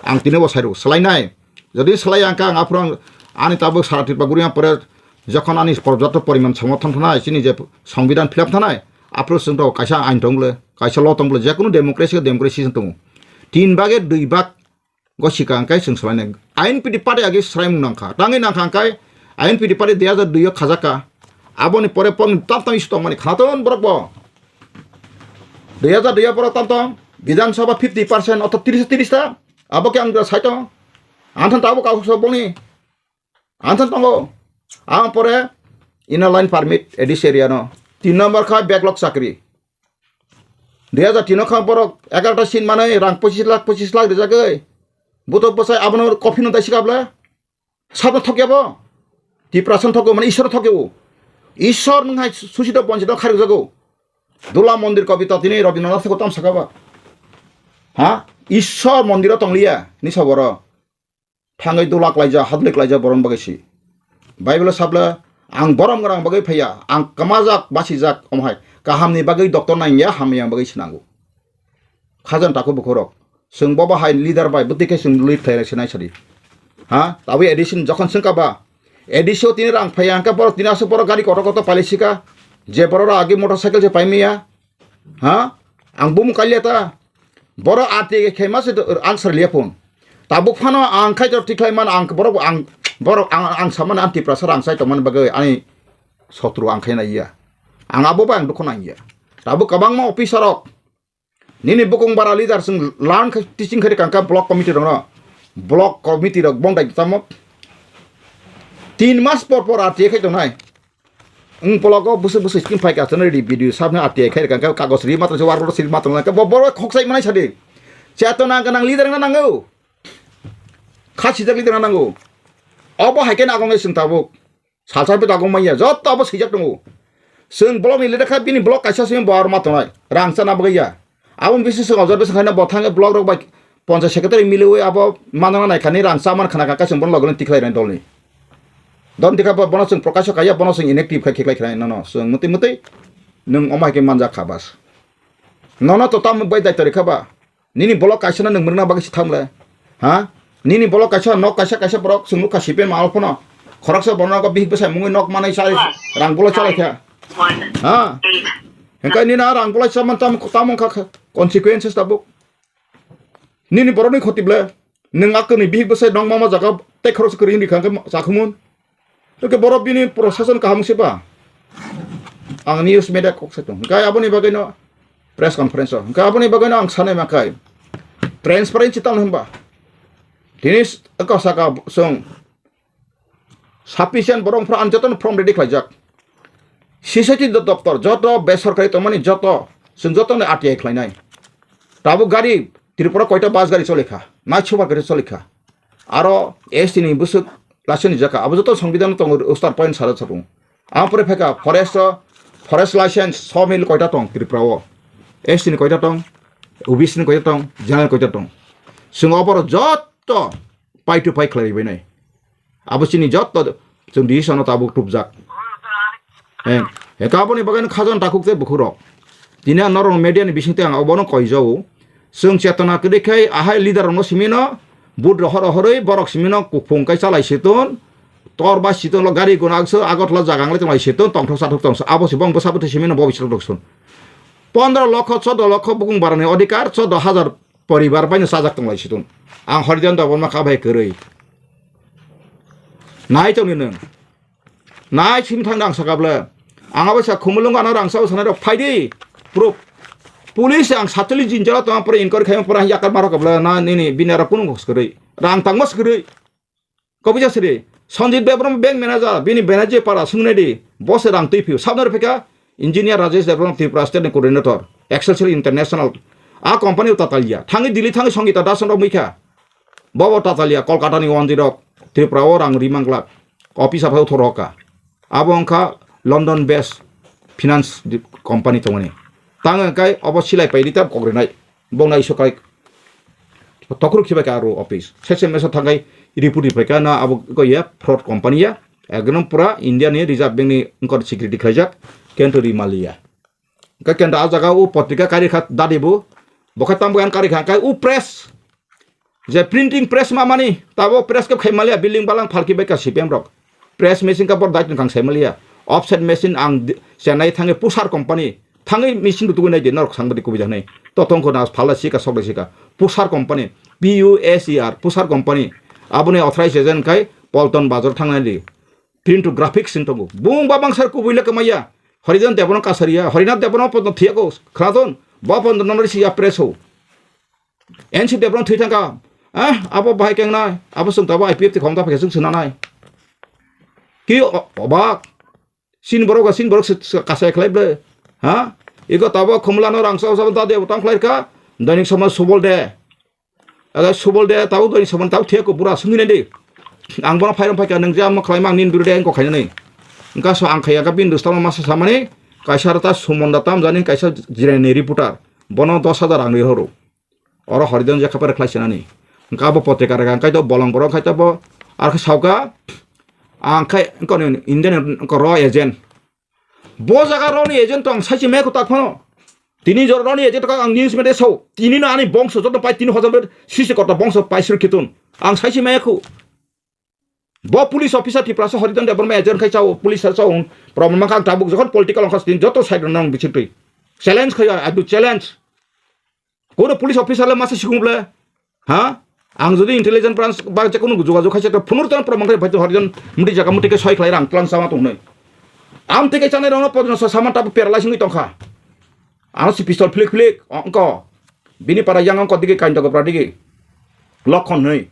ang tini bo sairo, swlainai. Jodi swlaiya ang kha, ang aphuru ang, ani tabuk sara Tripura guriya pore, jokhon ani porjapto poriman somorthon thanai, chini je songbidan philap thanai, aphuru chwng to kaisa ain tong bole, kaisa law tong bole, jekunu democracy, democracy tongo. Tin bage dui bag, Go sika hwnkhe chwng swlainai. I N P T party age swlaimung nangkha. Tangwi nangkha hwnkhe I N P T party dui hajar dui o khajak kha. Aboni pore pon tam tam issue tongmani khnaton borok bo. Dui hajar dui o borok tam tong, Bidhan Sabha fifty percent, ortho tris, tris ta, abo khe ang sai tong. Ang thang tabuk kau sok boni. Ang thang tongo. Ang pore Inner Line Permit, A D C area no. Tin number kha backlog chakri. Dui hajar tin o kha borok egarota seat manwi rang pochis lakh, pochis lakh rijagwi. Buto bwsai abono coffin no daisi kabla. Sabno thokya bo? Tiprasa no thokya, mane Ishwar no thokya bo. Ishwar nwng hai susito bonchito kharikjago. Dula Mondir kobita tini Rabindranath Thakur tam saka ba? Ha? Ishwar Mondir o tongliya, ni saboro. Thangwi dula klaija, hadlwi klaija boron bagwi si. Bible o sabla, ang borom gwnang bagwi phaiya, ang kwmajak, basijak, omo hai. Kahamni bagwi doctor nangya, hamya bagwi sinango. Khajan takhuk bukhurok. Chwng bobo hai leader bai bwtwi khe chwng lead khlai sinai sadi. Ha? Tabwi A D C ni jokhon swngkha ba? A D C o tini rang phaiya hwnkhe borok tini aswk borok gari kotor kotor pailai sika. Je borok rok agi motorcycle se paimaya. Ha? Ang bumung kaliya ta. Borok R T I khe ma se answer liya phone. Tabuk phano ang khai tor tikhlai man ang borok ang borok ang ang saman ang Tiprasa rang sai tongmani bagwi ani sotru ang khai naiya. Ang abo bai ang dukho nangya. Tabuk kwbangma officer rok Nini bukung bara leader chwng learn khai teaching khai kangkha block committee rokno. Block committee rok bong dai tamo. Tin mas por por R T I khai tongnai. Wng block o bwswk bwswk skin phai ka chwng ready video sabni R T I khai kangkha kagos ri matro se war ri matro kangkha bo boro khok sai manai sadi. Chetona ganang leader na nango. Khasijak leader na nango. Obo hai khe nagong chwng tabuk. Salsa pita kong manya, joto abo swijak tongo. Chwng block ni leader kha, bini block kaisa se bo arma tongnai, rang chana bagwi ya. Aboni bisi chwng observation khaina bo thangwi block rok bai ponchayat secretary miliwi abo manna nai khani rang cha man khana kha, kaisa bono logi tikhlai rani dolni. Don tikha bo, bono chwng prokasho kaiya, bono chwng inactive khai khiklai khna nono. Chwng mwtwi mwtwi nwng omo hai khe manjak kha bas. Nono to tamo bai daitari kha ba. Nini block kaisa no nwng mwrwkna bagwi se thamle. Ha? Nini block kaisa nok kaisa kaisa borok chwng nukha C P M alphano. Khoroksa borok nogo bihik bwsai mungwi nok manai chai rang bulai chalai kha. Ha? Hingkai nini a rang bulai chaman tam tam wngkha kha consequences tabuk. Nini borokni khoti ble. Nwng a kwrwini bihik bwsai nok mama jaga tei khoroksa kwrwi wngri kha hwnkhe chakhumun. Hwnkhe borok bini procession kaham se ba. Ang news media kok se tong. Hwnkhe aboni bagwi no press conference o. Hwnkhe aboni bagwi no ang sanai ma khai. Transparency tamo hwnba. Tini s-, wngkha saka chwng sufficient borok wngphra ang jotono form ready khlaijak. C C T do-, doptor joto besorkari tongmani joto chwng jotono R T I khlainai. Tabuk gari Tripura koita bus gari choli kha. Nai super gari choli kha. Aro S T ni bwswk license rijak kha. Abo joto songbidhan tongo, Ustar point sara chapung. Ang pore phaikha forest o, forest license sawmill koita tong Tripura o. S T ni koita tong, O B C ni koita tong, general koita tong. Chwng oborok joto pai to pai khlai bai nai. Abo chini joto chwng decision no tabuk tubjak. Eh, eka aboni bagwi no khajan takhuk tei bukhuk rok. Tini ang norok media ni bising tei ang obono koi jao. Chwng chetona kwrwi khai ahai leader rokno simi no vote rohor rohorwi borok simi no kuphung kai chalai siton. Tor bai siton lo gari guna agso Agartala jaga ang le tonglai siton tongthok sathok tongsa abo se bong bwsa bwtwi simi no bo bising rok sun. Pondro lokho, chordo lokho bukung barani odhikar, chordo hajar poribar bai no chajak tonglai siton. Ang Horijan Debbarma kha bai kwrwi. Nai tongni nwng. Nai simi thangno ang saka bwle. Ang abo sa khumulungo ano rang sao sanai rok phaidi. Proof. Police ang satuli jinjalo tong pore inquiry khaima pore yakar maro kabla na nini bini aro kunu kwrwi. Rang tangma kwrwi. Kobija siri. Sanjit Debbarma bank manager bini Banerjee para sungnai di. Bo se rang twi phiu. Sabno rw phika. Engineer Rajesh Debbarma Tripura State ni coordinator. Excelsior International. A company o tatalia. Thangi Delhi thangi Sangita Das rok mui kha. Bobo tatalia Kolkata ni wanjwi rok Tripura o rang ri manglak. Office aphai uthor hoka. Abo wngkha London based finance di-, company tongmani. Tang wngkha obo silai paidi ta kokrinai. Bongna isokai tokhorok khibai ka aro office. Sese mesa thangai report ripai ka na abo ko ya fraud company ya. Ekdom pura India ni Reserve Bank ni wngkha security khlaijak. Kento ri maliya. Hwnkhe kenta ah jaga o potrika kari kha dadi bo. Bo khe tamo khe ang kari kha, hwnkhe o press. Je printing press ma mani, tabo press khe khai maliya, building balang phalki bai ka C P M rok. Press machine ka bor dai tong kang sai maliya. Offset machine ang di-, Chennai thangi Pusher company. Thangwi machine rok tugui nai di, norok sang badi kubui da hwnwi. To tong kho na phala sika sok da sika. Pusher company. P U S E R, Pusher company. Aboni authorized agent khai Paltan Bazar thangnai di. Print to graphics sin tongo. Bung babang sar kubui le kamaya. Horijan Debbarma kasariya. Horinath Debbarma podno thiyago. Khnaton. Bo pon nomor si ya press ho. N C Debbarma thwi thangkha. Eh, abo bahai kengnai. Abo sung tabo I P F T khomta phai sung sunanai. Ki o-, obak. Sin borok ga sin borok se, se kasai khlai ble. Ha? Iko tabo khumla no rang sa sa da de tang khlai kha. Dainik Samaj Subol de. Aga Subol de tabo Dainik Samaj tabo thia ko bura sungwi nai de. Ang bono phairam phaikha nang jam khlai mang nin buru de ang ko khaina nai. Engka so ang khaya ka bin dustam masa samani kaisa rata Suman da tam jani kaisa jirani reporter. Bono dos hajar ang ri horo. Oro Horijan je khapar khlai sinani. Engka abo potrika rega engkai to bolong borok khai to bo ar khe sauka ang khai engko ni Indian engko ro agent. Bo jaga ro ni agent to ang saisi me ko tak phano. Tini jor ro ni agent ko ang news media sau. Tini no ani bongso joto pai tini hajar sisi kota bongso pai sir khitun. Ang saisi me ko. Bo police officer Tiprasa Horijan Debbarma agent khai chao, police sa chao, problem mangkha ang tabuk jokhon political ongkha sini joto side rok nang bichik twi. Challenge khai I do challenge. Kono police officer le masa sikung ble? Ha? Ang jodi intelligence branch ba je kono jogajog khai chakra phunur tan problem mangkha bhai Horijan muti jaga muti ke soi khlai rang tlang sama tong nei. Am tike chanai rong no podno sa sama tabuk paralyze wngwi tongkha. Ano si pistol flik flik ongko. Bini para yang ongko digi kain toko pra digi. Lokhon nei.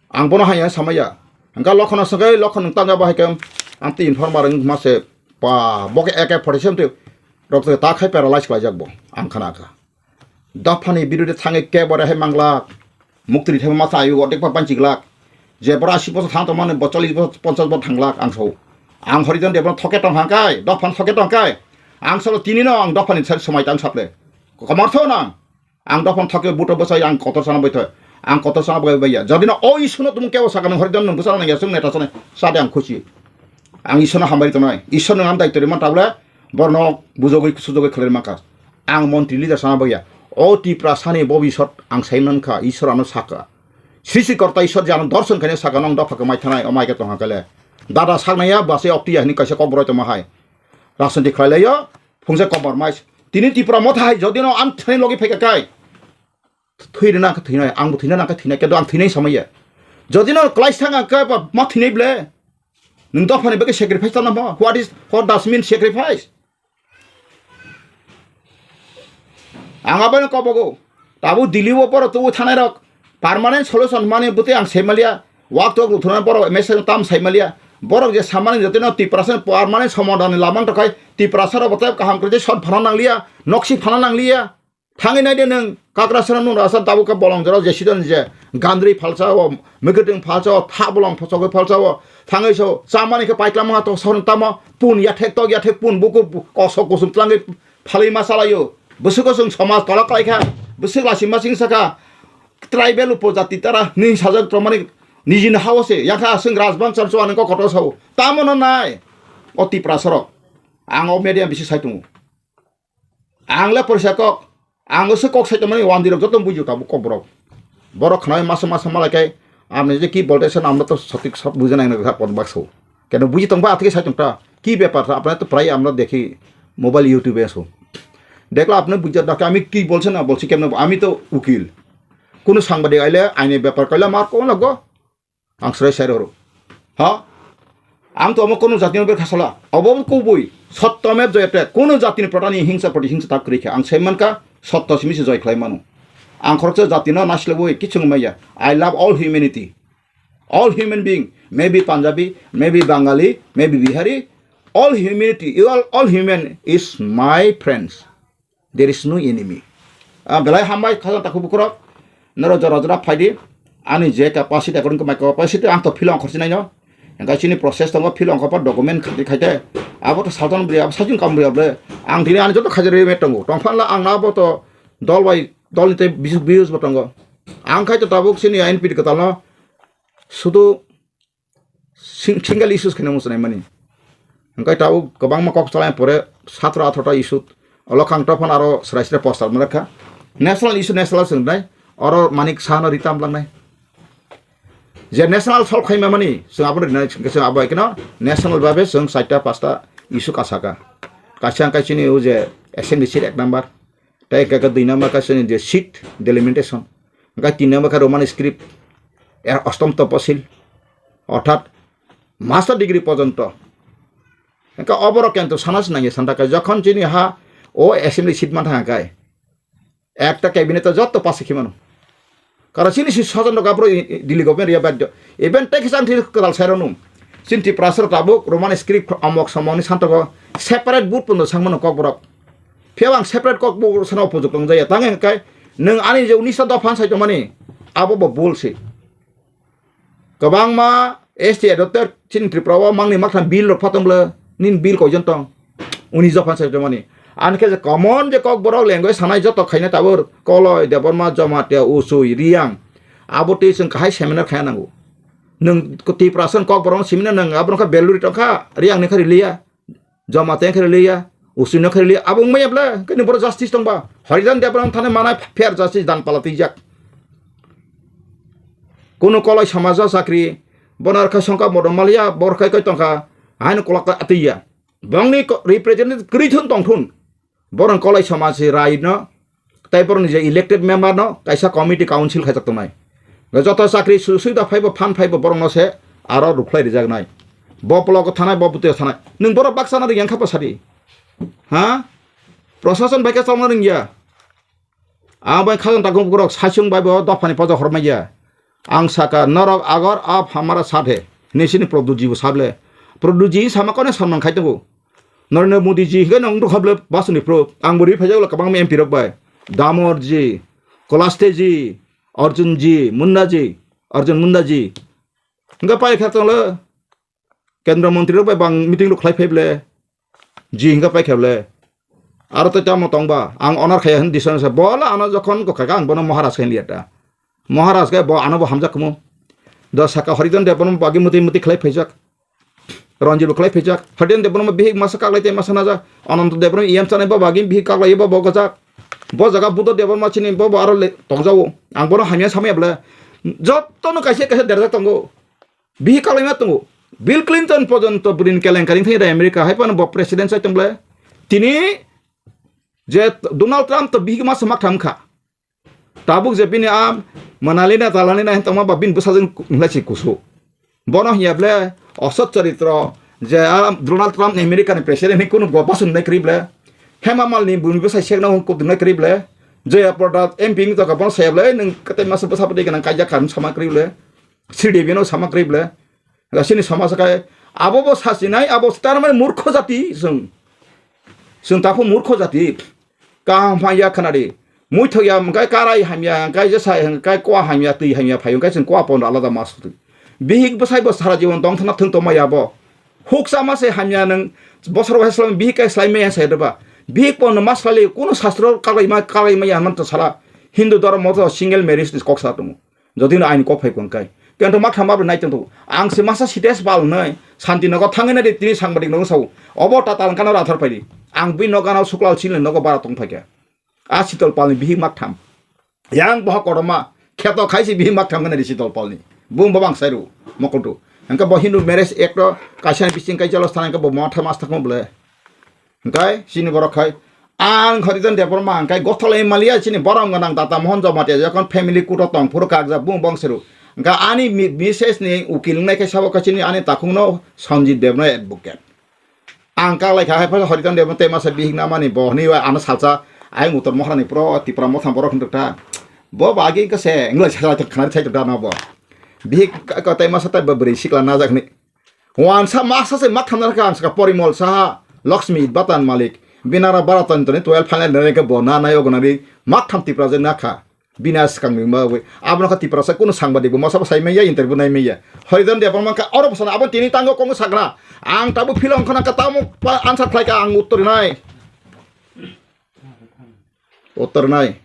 Ang bono haya samaya. Hingka Lokhon no swngwi Lokhon nwng tangya bo hai khe ang twi informer wng ma se pa bo khe A K forty seven twi rok twi ta khai paralyze khlaijak bo ang khana kha. Dophani birude thangwi kebore hai manglak. Muktri thangwi masa ayu odek pa panchi glak. Je bora asi bosor thang tongmani bo chollish bosor ponchash bosor thanglak ang sao. Ang Horijan Debbarma thoke tong hangkai, dophan thoke tongkai. Ang salo tini no ang dophani sari somai tang saple. Komor tho nang. Ang dophang thokhe buto bwsai ang kotor sana bai thai. Ang kotor sana bai bai ya. Jodi no o Iswrno tumung kebo sakha nang Horijan nang bwsana nang yasung neta sana sade ang khusi. Ang Iswrno hambai tonai. Iswrno ang dai tori man tabla borno bujogoi sujogoi khlai mangkha. Ang montri leader sana bai ya. O Tiprasani bobisot ang sai mankha Iswr ano sakha. Srishti korta Iswr je ano dorson khaina sakha nang dopha khe mai thanai o mai khe tongha kale. Dada saknaya base okti ya hini kaisa kokboroi tongma hai. Rajniti khlai laio, phungsa kobor mais. Tini Tipra motha hai jodi no ang thani logi phaika kai. Thwi rina khe thwinai, ang bo thwina nang khe thwinai, kendo ang thwinai samaya. Jodi no klai sang ang khe ba ma thwinai ble. Nung dophani bagwi sacrifice tana mo. What is, what does mean sacrifice? Ang abono kobogo. Tabu Delhi o borok tubu thanai rok permanent solution mani bwtwi ang saimalia. Wak tok ruthuna borok message tam saimalia. Borok je samani jotino Tiprasa permanent somadhan ni lamang tokai Tiprasa rok bote kaham kwrwi sot phana nanglia, noksi phana nanglia. Thangwi naide nwng Kakrasana nwng rasa tabu ka bolong jora je sidon je gandri phalsa o, mikitwng phalsa o, tha bolong phosogwi phalsa o. Thangwi so chamani khe paiklam ma to sor tamo pun yathek tok yathek pun buku kosok kusum tlangwi phalwi ma salaio. Bwswk o chwng somaj tolak khlaikha, bwswk lachima chwng sakha, tribal upojati tara nini sajak tongmani nijini hao se yakha chwng rajbang chamchwani kok kotor sao. Tamo no nai o Tiprasa rok. Ang o media bisi sai tongo. Ang le porisa kok, ang se kok sai tongmani wandirok joto bujo tabuk kok borok. Borok khnai masa masa malai kai, amni je ki bolte san amno to sotik sab bujana nang kha pot bakso. Keno buji tongba atike sai tongta, ki bepar tha, apne to prai amno dekhi mobile YouTube e so. Dekla apne buja dakhe ami ki bolse na bolse kemno, ami to ukil. Kono sangbadik aile aini bepar kaila mar ko lago. Ang srai sai roro. Ha? Ang to omo kono jatino ber khasala. Obo kubui. Sotto mev jayate. Kono jatini protani hingsa proti hingsa tak kwrwi kha. Ang sai mankha sotto simi se joy khlai mano. Ang khoroksa jatino nasilebui kichung maya. I love all humanity. All human being. Maybe Punjabi, maybe Bangali, maybe Bihari. All humanity. You are all human is my friends. There is no enemy. Ah, belai hambai khajang takhuk bukhurok. Noro jora jora phaidi. Ani je capacity, according to my capacity, ang to philo ongkhorsi naino. Engkai chini process tongo, philo ongkhorpa document khati khaite. Abo to salton bri, abo sajung kam bri able. Ang tini ani joto khajar remet tongo. Tongphanla ang na abo to dol bai, dol ni tei bisuk views bo tongo. Ang khai to tabuk chini N P T kwtal no sudu sing-, single issues khaina muchunai mani. Hingkai tabuk kwbangma kok chalai pore satro athro ta issue. Olo khang tophon aro srai srai poster mwnakha. National issue national swngnai. Oro manik sano ritam langnai. Je national solve khaima mani, chwng abo rinai, chwng abo ekno national babe chwng chaita pasta issue kasaka. Kaisa hingkai chini o je assembly seat ek number. Tei hingke khe dui number khe chini je seat delimitation. Hingke tin number khe Roman script, er ostom toposil, orthat master degree porjonto. Hingke oborok kento sana se nangya santa khe jokhon chini ha O assembly seat man thang kai. Ekta cabinet o jotto pass khe mano. Karon chini si sojon rok aphuru i-, i-, Delhi government riya badyo. Even tei kisa ang thik kwtal sai rw nung. Chini Tiprasa rok tabuk Roman script amok somoni santogo separate board pono sang mano Kokborok. Phiya ang separate Kokborok sana upojok tong jaya. Tang hwnkhe nwng ani je unisa dopha sai tongmani abo bo bul se. Kwbangma S T adopted chini Tripura o mangni maktham bill rok phatong bwle nini bill koijon tong? Uni jophan sai tongmani. Ani khe je common je Kokborok language sanai joto khaina tabur Koloi, Debbarma, Jamatia, Usui, Riang. Abo twi chwng kahai seminar khaya nango. Nwng Tiprasa ni Kokborok no simina nwng abo no kha value ri tongkha, Riang ni kha riliya. Jamatia khe riliya, Usui no khe riliya, abo wngmaya ble, khe ni borok justice tongba. Harijan Debbarma thani manai fair justice dan pala twijak. Kunu Koloi samajo chakri, bono rwkha songkha modom maliya, bo rwkha koi tongkha, haino kolok ta atwiya. Bongni ko-, representative kwrwi thun tong thun. Borok Koloi samaj se rai no, tei borokni je elected member no kaisa committee council khaijak tongnai. Joto chakri su-, suida phaibo phan phaibo borokno se aro rwkhlai rijaknai. Bo block o thanai, bo bwtwi o thanai. Nwng borok baksa no rwngya kha bwsadi. Ha? Prosason bai khe chongna rwngya. Ang bai khajang takung borok saichung bai bo dophani poja hormaiya. Ang saka norok agar ab hamara sadhe. Nisini Produtji bo sable. Produtji sama kone sanman khai tongo. Narendra Modi ji hingke nang rukha ble basuni pro. Ang bo ri phaijak ulo kwbangma M P rok bai. Damor ji, Kolaste ji, Arjun ji, Munda ji, Arjun Munda ji. Hingke pai kha tong le Kendra Mantri rok bai bang meeting rok khlai phai ble. Ji hingke pai kha ble. Aro to tamo tong ba. Ang honor khaya hin dison sa. Bola ano jokhon ko kha ang bono Maharaj khe liya ta. Maharaj khe bo ano bo hamjak kumo. Do saka Harijan Debbarma bagi muti muti khlai phaijak. Ranjit bo khlai phaijak. Harijan Debbarma bihik masa kaklai tei masa najak. Ananta Debbarma iyam chanai bo bagi bihik kaklai bo bo gajak. Bo jaga Buddha Debbarma chini bo bo aro le tongjago. Ang bono hamya samya bole. Jotto no kaisa kaisa derjak tongo. Bihik kaklai ma tongo. Bill Clinton porjonto bwrwini kelenkari thai da America hai phano bo president sai tong bole. Tini je Donald Trump to bihik masa mak tham kha. Tabuk je bini a manalina talanina hin tongma ba bini bwsajwk hinlai si kusu. Bono hiya ble osot charitro je a Donald Trump ni America ni president ni kunu go basun nai kri ble. Hema Malini bini bwsai sekna hung kutung nai kri ble. Jaya Prada M P ni toka bono saya ble nung katai masa bwsa pwtwi gana kaijak kha sama kri ble. Sri Devi no sama kri ble. Chini samaj kai abo bo sasinai abo tarmani murkho jati chwng. Chwng takhuk murkho jati. Kaham phai ya khwnadi. Muithok ya hwnkhe karai hamya hwnkhe jesa hwnkhe kua hamya twi hamya phai hwnkhe chwng kua pono alada ma sutwi. Bihik bwsai bo sara jibon tong thana thwng tongma ya bo. Huksa ma se hamya nwng bosor bo slai bihik kai slai maya sai rwba. Bihik pono ma slai kunu sastro kagai ma kagai maya man to sala. Hindu dhormo to single marriage ni kok sa tongo. Jodi no aini kok phai kong kai. Kento ma thama bo nai tong. Ang se masa sites bal nai. Santi nogo thangwi nai de tini sangbadik nogo sao. Obo ta talang kana rathar phai di. Ang bini nogo ano suklal chini nogo bara tong phai khe. A Sitol Palni bihik mak tham. Yang boha kotorma, kheto khai si bihik mak tham kana di Sitol Palni. Bung bo bang sairu, mokotu. Hingke bo Hindu marriage act o kaisa bising kai jalo thana hingke bo motha mas thakmo bole. Hingke chini borok khai, ang Harijan Debbarma hingke gotholai maliya chini borom gwnang Tata Mohan Jamatia jokon family court o tong phuru kakjak bung bong sairu. Hingke ani mi-, misses ni ukil wngnai khe sabo khe chini ani takhung no Sanjit Debno advocate. Ang kaklai kha hai phai Harijan Debno tei masa bihik namani bo hwnwi ano salsa ayang utor mohrani pro Tipra mothang borok hwnrwk ta. Bo bagi khe se wngla salai khna sai ta no bo. Bihik ka, ka tei masa tei bo bwrwi sikla najak hwnwi. Wansa masa se mak thamna kha ang saka Porimol Saha, Lakshmi Batan Malik, Binara Baraton toni twelve final nai khe bo na nai ogo nari mak tham Tipra je na kha. Bini a swkang ni ma wi. Abono kha Tiprasa kunu sangbadik bo masa bo sai maya, interview nai maya. Harijan Debbarma kha oro bwsano abo tini tango kongo sakna. Ang tabuk philong khana ka tamo pa answer khlai ka ang uttor nai. Uttor nai.